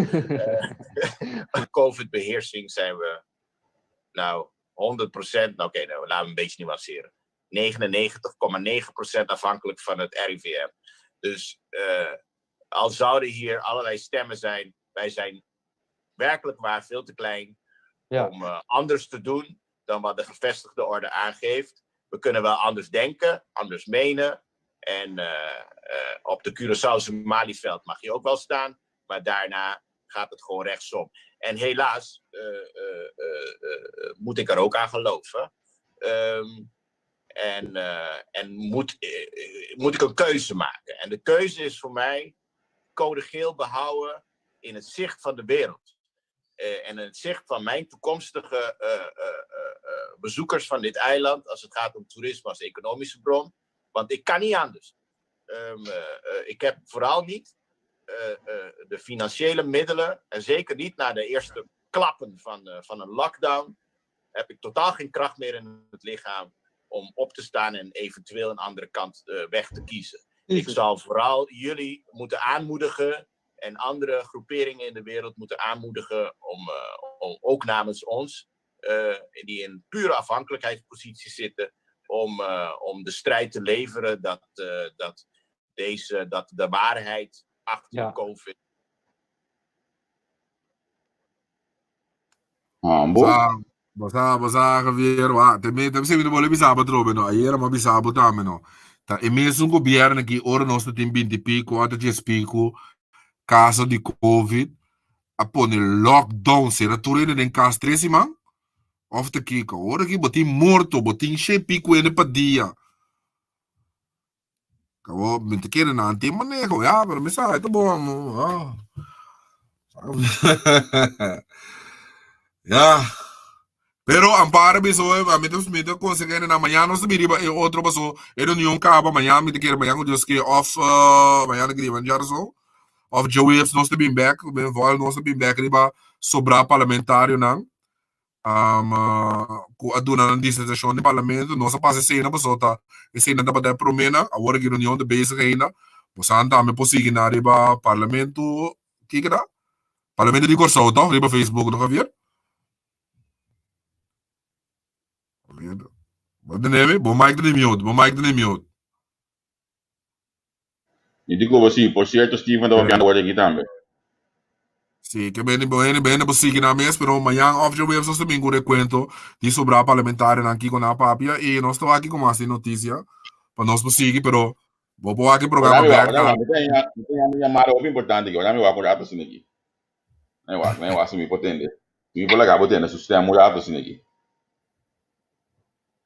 COVID-beheersing zijn we nou 100%. Nou, oké, okay, nou, laten we een beetje nuanceren. 99,9% afhankelijk van het RIVM. Dus uh, al zouden hier allerlei stemmen zijn, wij zijn werkelijk waar veel te klein ja. om uh, anders te doen dan wat de gevestigde orde aangeeft. We kunnen wel anders denken, anders menen. En uh, op de Curaçaose Malieveld mag je ook wel staan. Maar daarna gaat het gewoon rechtsom. En helaas moet ik er ook aan geloven. Um, en en moet, moet ik een keuze maken. En de keuze is voor mij code geel behouden in het zicht van de wereld. Uh, en in het zicht van mijn toekomstige uh, bezoekers van dit eiland, als het gaat om toerisme als economische bron. Want ik kan niet anders. Um, ik heb vooral niet de financiële middelen, en zeker niet na de eerste klappen van, van een lockdown, heb ik totaal geen kracht meer in het lichaam om op te staan en eventueel een andere kant weg te kiezen. Ik zal vooral jullie moeten aanmoedigen en andere groeperingen in de wereld moeten aanmoedigen om, uh, om ook namens ons, uh, die in pure afhankelijkheidspositie zitten, om, uh, om de strijd te leveren dat, dat, deze, dat de waarheid achter ja. COVID. Ah, bo. Bo sa, bo sa, Javier, wa, te me, te me se bole bisa atrobe no. Ayera m'a bisa bo tambe no. Ta e mesun gobierno aki ora nos ta tin 20 pico, ata 10 pico caso di COVID a pone lockdown, sera tur hende den cas tres siman? Of ta kiko? Ora aki bo tin morto, bo tin shen pico hende pa dia. Kabo, mi ta kere nan tin maneho, ya, pero mi sa, e ta bon. Ah. Ya. Pero Amparo bisa hoy, a mi ta mi ta conseguir na mañana nos ta biri e otro paso e reunion caba mañana mi ta kere mañana cu Dios ke of uh, mañana griba so of jueves nos ta bin back, ben vol nos ta bin back riba sobra parlamentario nan. Um, ku a duna nan disertashon den parlamento. Nos a pasa esei nan pasobra ta esei nan tabata e promé nan. Awor aki reunion ta bezig ainda. Bosan tambe por sigui nan riba parlamento, kiko ta? Parlamento di Kòrsou tòg riba Facebook no Javier? Bo tende mi? Bo mic ta den mute, bo mic ta den mute. Mi di ku bo si. Por sierto Steven ta papiando awor aki tambe. Si, ke bende bo hende bende bo sigui nan mes, pero mañan of djaweps nos ta bin ku rekuento di sobrá parlamentarionan kiko nan a papia i nos ta wak ku mas di notisia pa nos por sigui, pero bo por wak e Ora programa mi wak, bèk ora mi wak, tambe. mi ta haña, mi ta haña un yamada hopi importante aki, ora mi wak un rato asina aki. Mi wak, mi wak si mi por tende. Si mi por laga bo tende su stem un rato asina aki.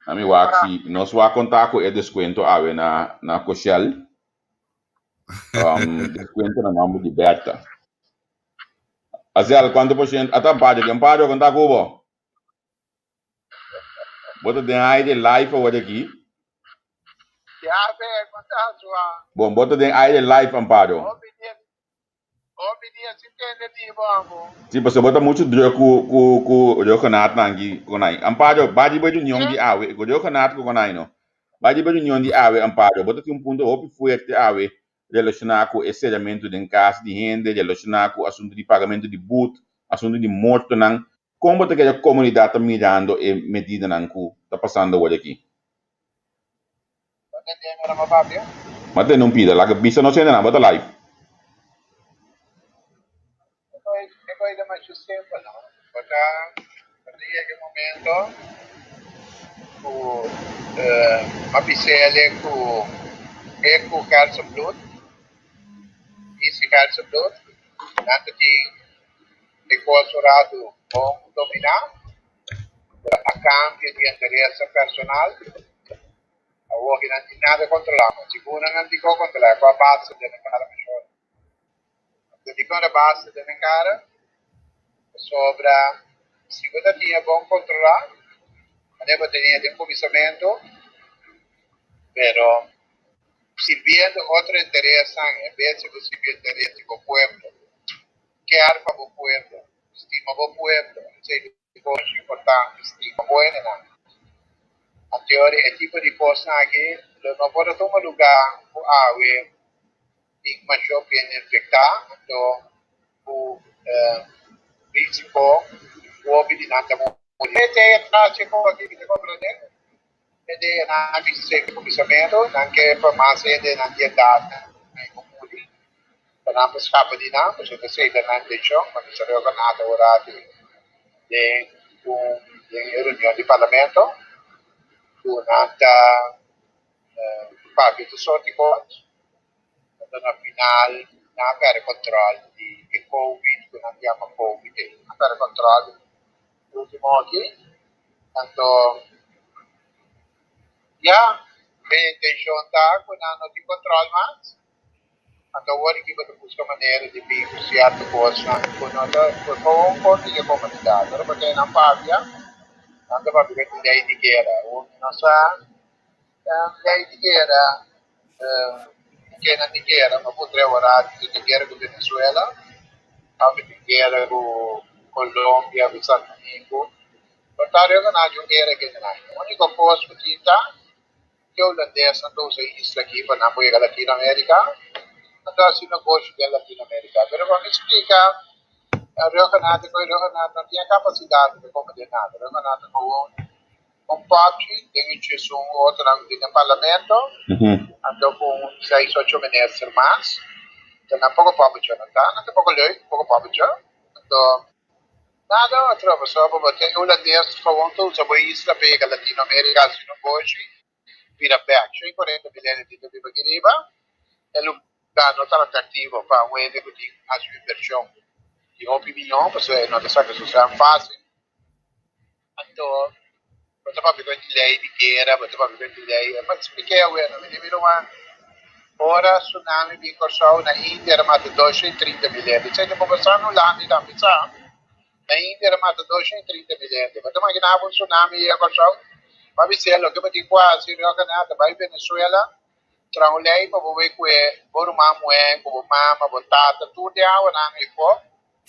Ami wak si nos wak konta ku e deskuento awe na na Koshel. Um, deskuento na nomber di Berta. Azel, kuantu por ciento? Ata Amparo, di Amparo, konta ku bo. Bo ta den aire live awor aki. Ya be, konta sua. Bon, bo ta den aire live, Amparo. Hopi dia Hopi dia sin tende di bo amo. Sí, pasobra bo ta muchu druk ku ku ku Riogenaatnan aki konai. Amparo, bai riba e reunion di awe, ku Riogenaat ku konai no. Bai riba e reunion di awe, Amparo, bo ta tin un punto hopi fuerte awe relashoná ku e seramentu den kas di hende, relashoná ku asuntu di pagamentu di but, asuntu di mortonan. Kon bo ta kere komunidat ta mirando e medidanan ku ta pasando awor aki? Bo ta tende ora mi papia? Ma tende un pida, laga bisa nos hendenan, bo ta live. E koi ta masha simpel, no? Bo ta bo ta yega e momento ku a bis'el ku e ku Gersenbloed, Isi Gersenbloed, nan ta tin e kos un ratu bon dominá. A cambio di interesnan personal, awor ki nan tin nada controla mas. Segun nan nan tin con controla, cu a base den nan cara mashor. Anto dicon a base den nan cara? Pasobra si bo ta tin e bon controla, manera bo tenia den cuminsamento, pero sirbiendo otro interesnan en bes di bo sirbi interes di bo pueblo, kier pa bo pueblo, Stima bo pueblo, esei ta e kos importante, stima bo hendenan. Anteori e tipo di kosnan aki lo no por a tuma lugá ku awe tin masho bien infektá, anto ku risiko ku hopi di nan ta muri. Esei e tras e kos aki, mi ta komprendé. E dea nan a bisa esei ku kuminsamentu, nan ke pa mas hende nan di edat nan ku muri. Pa nan por skapa di nan, pasobra esei ta nan intenshon, pa mester reorganá ta ora aki den un den e reunion di parlamento ku nan ta papia tur sort di kos, anto na final nan a pèrdè kòntròl di e covid ku nan ta yama covid ei, nan a pèrdè kòntròl ultimo aki, anto ya e intenshon ta ku nan no tin kòntròl mas. Anto awor aki bo ta buska manera di bin ku sierto kosnan ku no ta ku ta un kontra di e komunidat. Ora bo ta nan papia, nan ta papia ku lei di guera. Un no sa lei di guera ke nan di guera, ma puntra e ora si tin guera ku Venezuela òf si tin guera ku Colombia, ku Santo Domingo. Por ta rekonosé un guera ke nan. Úniko kos ku tin ta. Ke hulandesnan ta usa e isla aki pa nan por yega Latinoamerica, nan ta hasi negoshi den Latinoamerica. Pero pa mi splica, Rhuggenaath cu Rhuggenaath no tin e capacidad pa comete nada. Rhuggenaath ta gewoon un popchi den e djesun otronan cu tin den parlamento, anto cu un seis ocho minister mas. Enton nan poco popicho nan ta, nan ta poco leuk, poco popicho. Anto Nada otro, pasobra bo ta e hulandes gewoon ta usa bo isla pa yega Latinoamerica hasi nogoshi, bira bek. Sho i 40 mil hende tin ta biba aki riba. E luga no ta atractivo pa un hende cu tin hasi un inversion di hopi miyon, pasobra e no ta saca su san facil. Anto bo ta papia cu e ley di guera, bo ta papia cu e ley, ma splica e aweno, mi di mi ruman, ora tsunami bin Corsou na India a mata 230 mil hende, esei ta por pasa na Hulanda tambe sa, na India a mata 230 mil hende, bo ta magina bo un tsunami yega Corsou? Bo a bis'é loke bo tin ku hasi, Riocanal ta bai Venezuela, traha un ley pa bo bay cu e bo ruman muhé, cu bo mama, bo tata, tur den awanan ei for,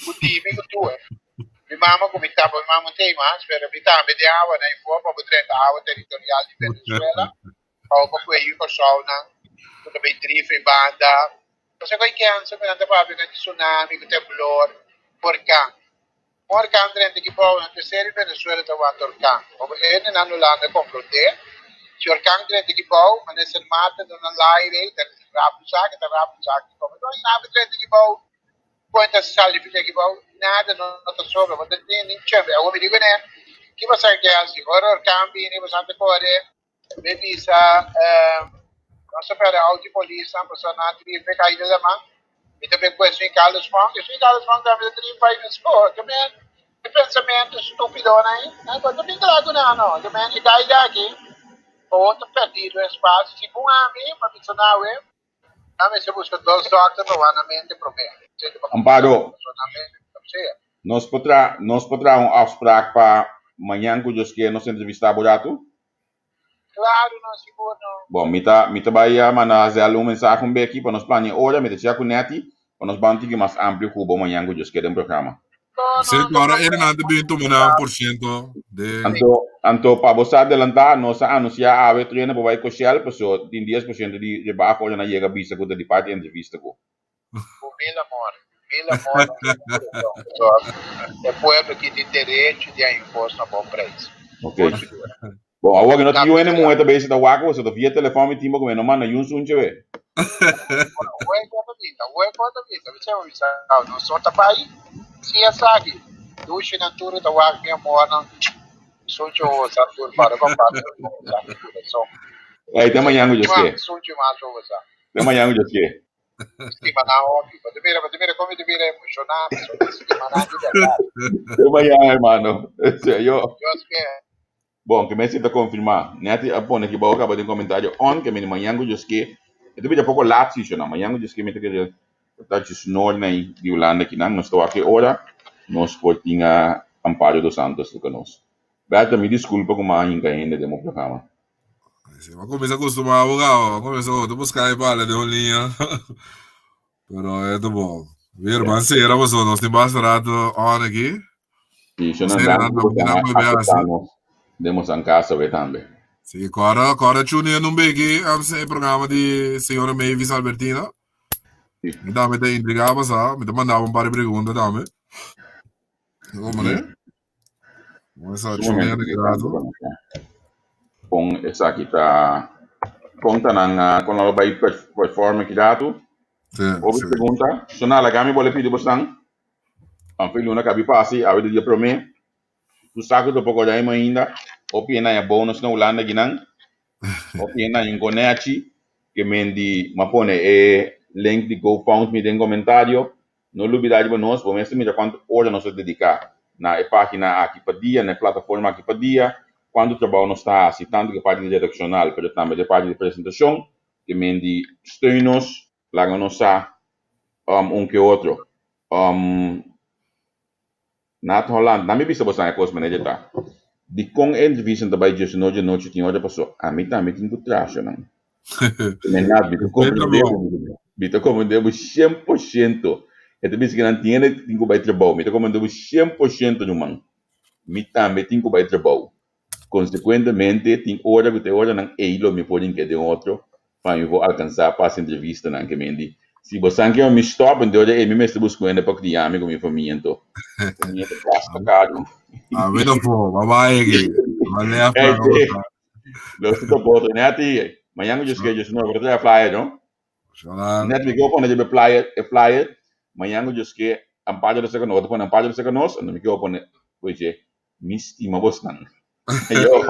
cu dimi cu tur. Mi mama ku mi tapa, mi mama no tei mas, pero mi tambe den awa na ifo pa bo drenta awa teritorial di Venezuela, pa bo kue yu Kòrsounan ku ta bai drief e banda. Pasobra ku e kènsa ku nan ta papia ku tsunami, ku temblor, orkan. Un orkan drenta aki bou, nan terser di Venezuela ta wanta orkan. Pasobra e hendenan no landa komprondé, si orkan drenta aki bou, manera Sint Maarten ta na laire, ta rapu saki, ta rapu saki. Komo no hay nada drenta aki bou, Kon ta sali fi aki bou, nada no ta sobra, bo ta tin nin chembe. Awor mi di kuné, ki bo sa ke hasi? Ora orkan bini, bo sa ta kore, mi bisa, nos ta pèrdè outo di polisnan, pasobra nan a drive kai den laman. Mi ta bin ku esun i Carlos Fong, esun i Carlos Fong tambe ta drive bai na skol. Ke men, e pensamentu stupidonan ei, nan no ta bin kla ku nan no. Ke men, e kai daki, bo ta pèrdido espasio. Segun ami, pa bisa nan awe, Nan mester buska dos dòkter pa wak nan mente promé. Amparo, Nos por traha nos por traha un afspraak pa mañan ku Dios kier nos entrevistá bo ratu? Klaru no, sigur no. Bon, mi ta mi ta bai a manda Hazel un mensahe un beki pa nos plania e ora, mi ta chea ku Netty pa nos ban tiki mas amplio ku bo mañan ku Dios kier den programa. Sí, ku ora e nan ta bin tuma nan por ciento de. Anto, anto pa bo sa adelantá, nos a anunsiá awe trena por bai Coshell, paso tin dies por ciento di rebaho ora nan yega bisa ku ta di parti entrevista ku. Ku mil amor, mil amor na tur kurason, paso e pueblo aki tin derecho di haña un kos na bon preis. Ok. Bon, awor ki no tin yu hende muhe ta bezig ta wak boso, ta via telefòn mi tin bo ku mi no manda yun sunchi we. Awor e kos ta bisa, awor e kos ta bisa, mi sema bisa, nos no ta bai sin esaki. Dushi nan tur ta wak mi amornan, sunchi hosa tur para komparti ku boso mi kurason. Ey, te mañan ku Dios ke. Sunchi mas hosa. Te mañan ku Dios ke. Stima nan hopi. Bo ta mira, bo ta mira kon mi ta bira emoshoná, pasobra mi stima nan di bèrdat. Te mañan, hermano. Yo. Dios ke. Bon, ke mester ta konfirmá. Netty a pone ki bou kaba den komentario on ke mi mañan ku Dios ke. E ta bira poko lat si shona. Mañan ku Dios ke mi ta kere ta djis nor na di Hulanda kinan. Nos ta wak e ora nos por tin a Amparo dos Santos toka nos. Bertha, mi diskulpa ku mi a hinka hende den bo programa. Si, mi a kuminsá kustumá bo kaba. Mi a kuminsá otro buska e bala den un liña. Pero e ta bon. Weer, ban sera pasobra nos tin basta rato on aki. Sí, yo no danki ku boso a aceptá nos den boso casa we tambe. Sí, kòrda, kòrda tune in un beki e programa di señora Mavis Albertina. Sí. Mi tambe ta intrigá pasá, mi ta mandaba un par di pregunta tambe. Como ne? Vamos a tune in Sumamente rato. Kon esaki ta kon ta nan kon nan bai perform aki rato? Sí, Hopi sí. pregunta. So na laga mi bole pidi bosnan. Anfe luna kabi pasi, awe di dia promé. Tu sa ku ta poko ruim ainda. Hopi hende haña bonus na Hulanda kinan. Hopi hende haña un konechi ke men di m'a pone e link di GoFundMe den komentario. No lubida riba nos, bo mester mira kuantu ora nos ta dediká na e página aki pa dia, na e plataforma aki pa dia, kuantu trabou nos ta hasi, tantu ku e parti di redakshonal pero tambe di e parti di presentashon, ke men di steun nos, Laga nos sa un ke otro. Nat Holland, na mi bisa bosan e kos manera dje ta. Dikon e entrevista ta bai djes nochi anochi tin ora paso ami tambe tin ku trashonan. Me Nat, mi ta komprende bo, mi ta komprende bo 100%. E ta bisa ku nan tin hende tin ku bai trabou. Mi ta komprende bo 100% ruman. Mi tambe tin ku bai trabou. Konsekuentemente, tin ora ku ta e oranan ei lo mi por hinka den otro pa mi por alkansá pa hasi entrevistanan. Ke men di, si bo san ke mi stòp, ento ora ei mi mester buska un hende pa kria mi ku mi famia anto. Famia ta gasta karu. A mi no por, ba bai aki. Ba left Ey, na cosa. Los ta topa otro. Net i, mañan ku Dios ke, Dios no, bo ta traha flyer, no? Shona. Net mi ke pone riba e flyer, e flyer, mañan ku Dios ke, Amparo ta saka nos, bo ta pone Amparo ta saka nos, anto mi ke pone, oye, Mi stima bosnan. Yo.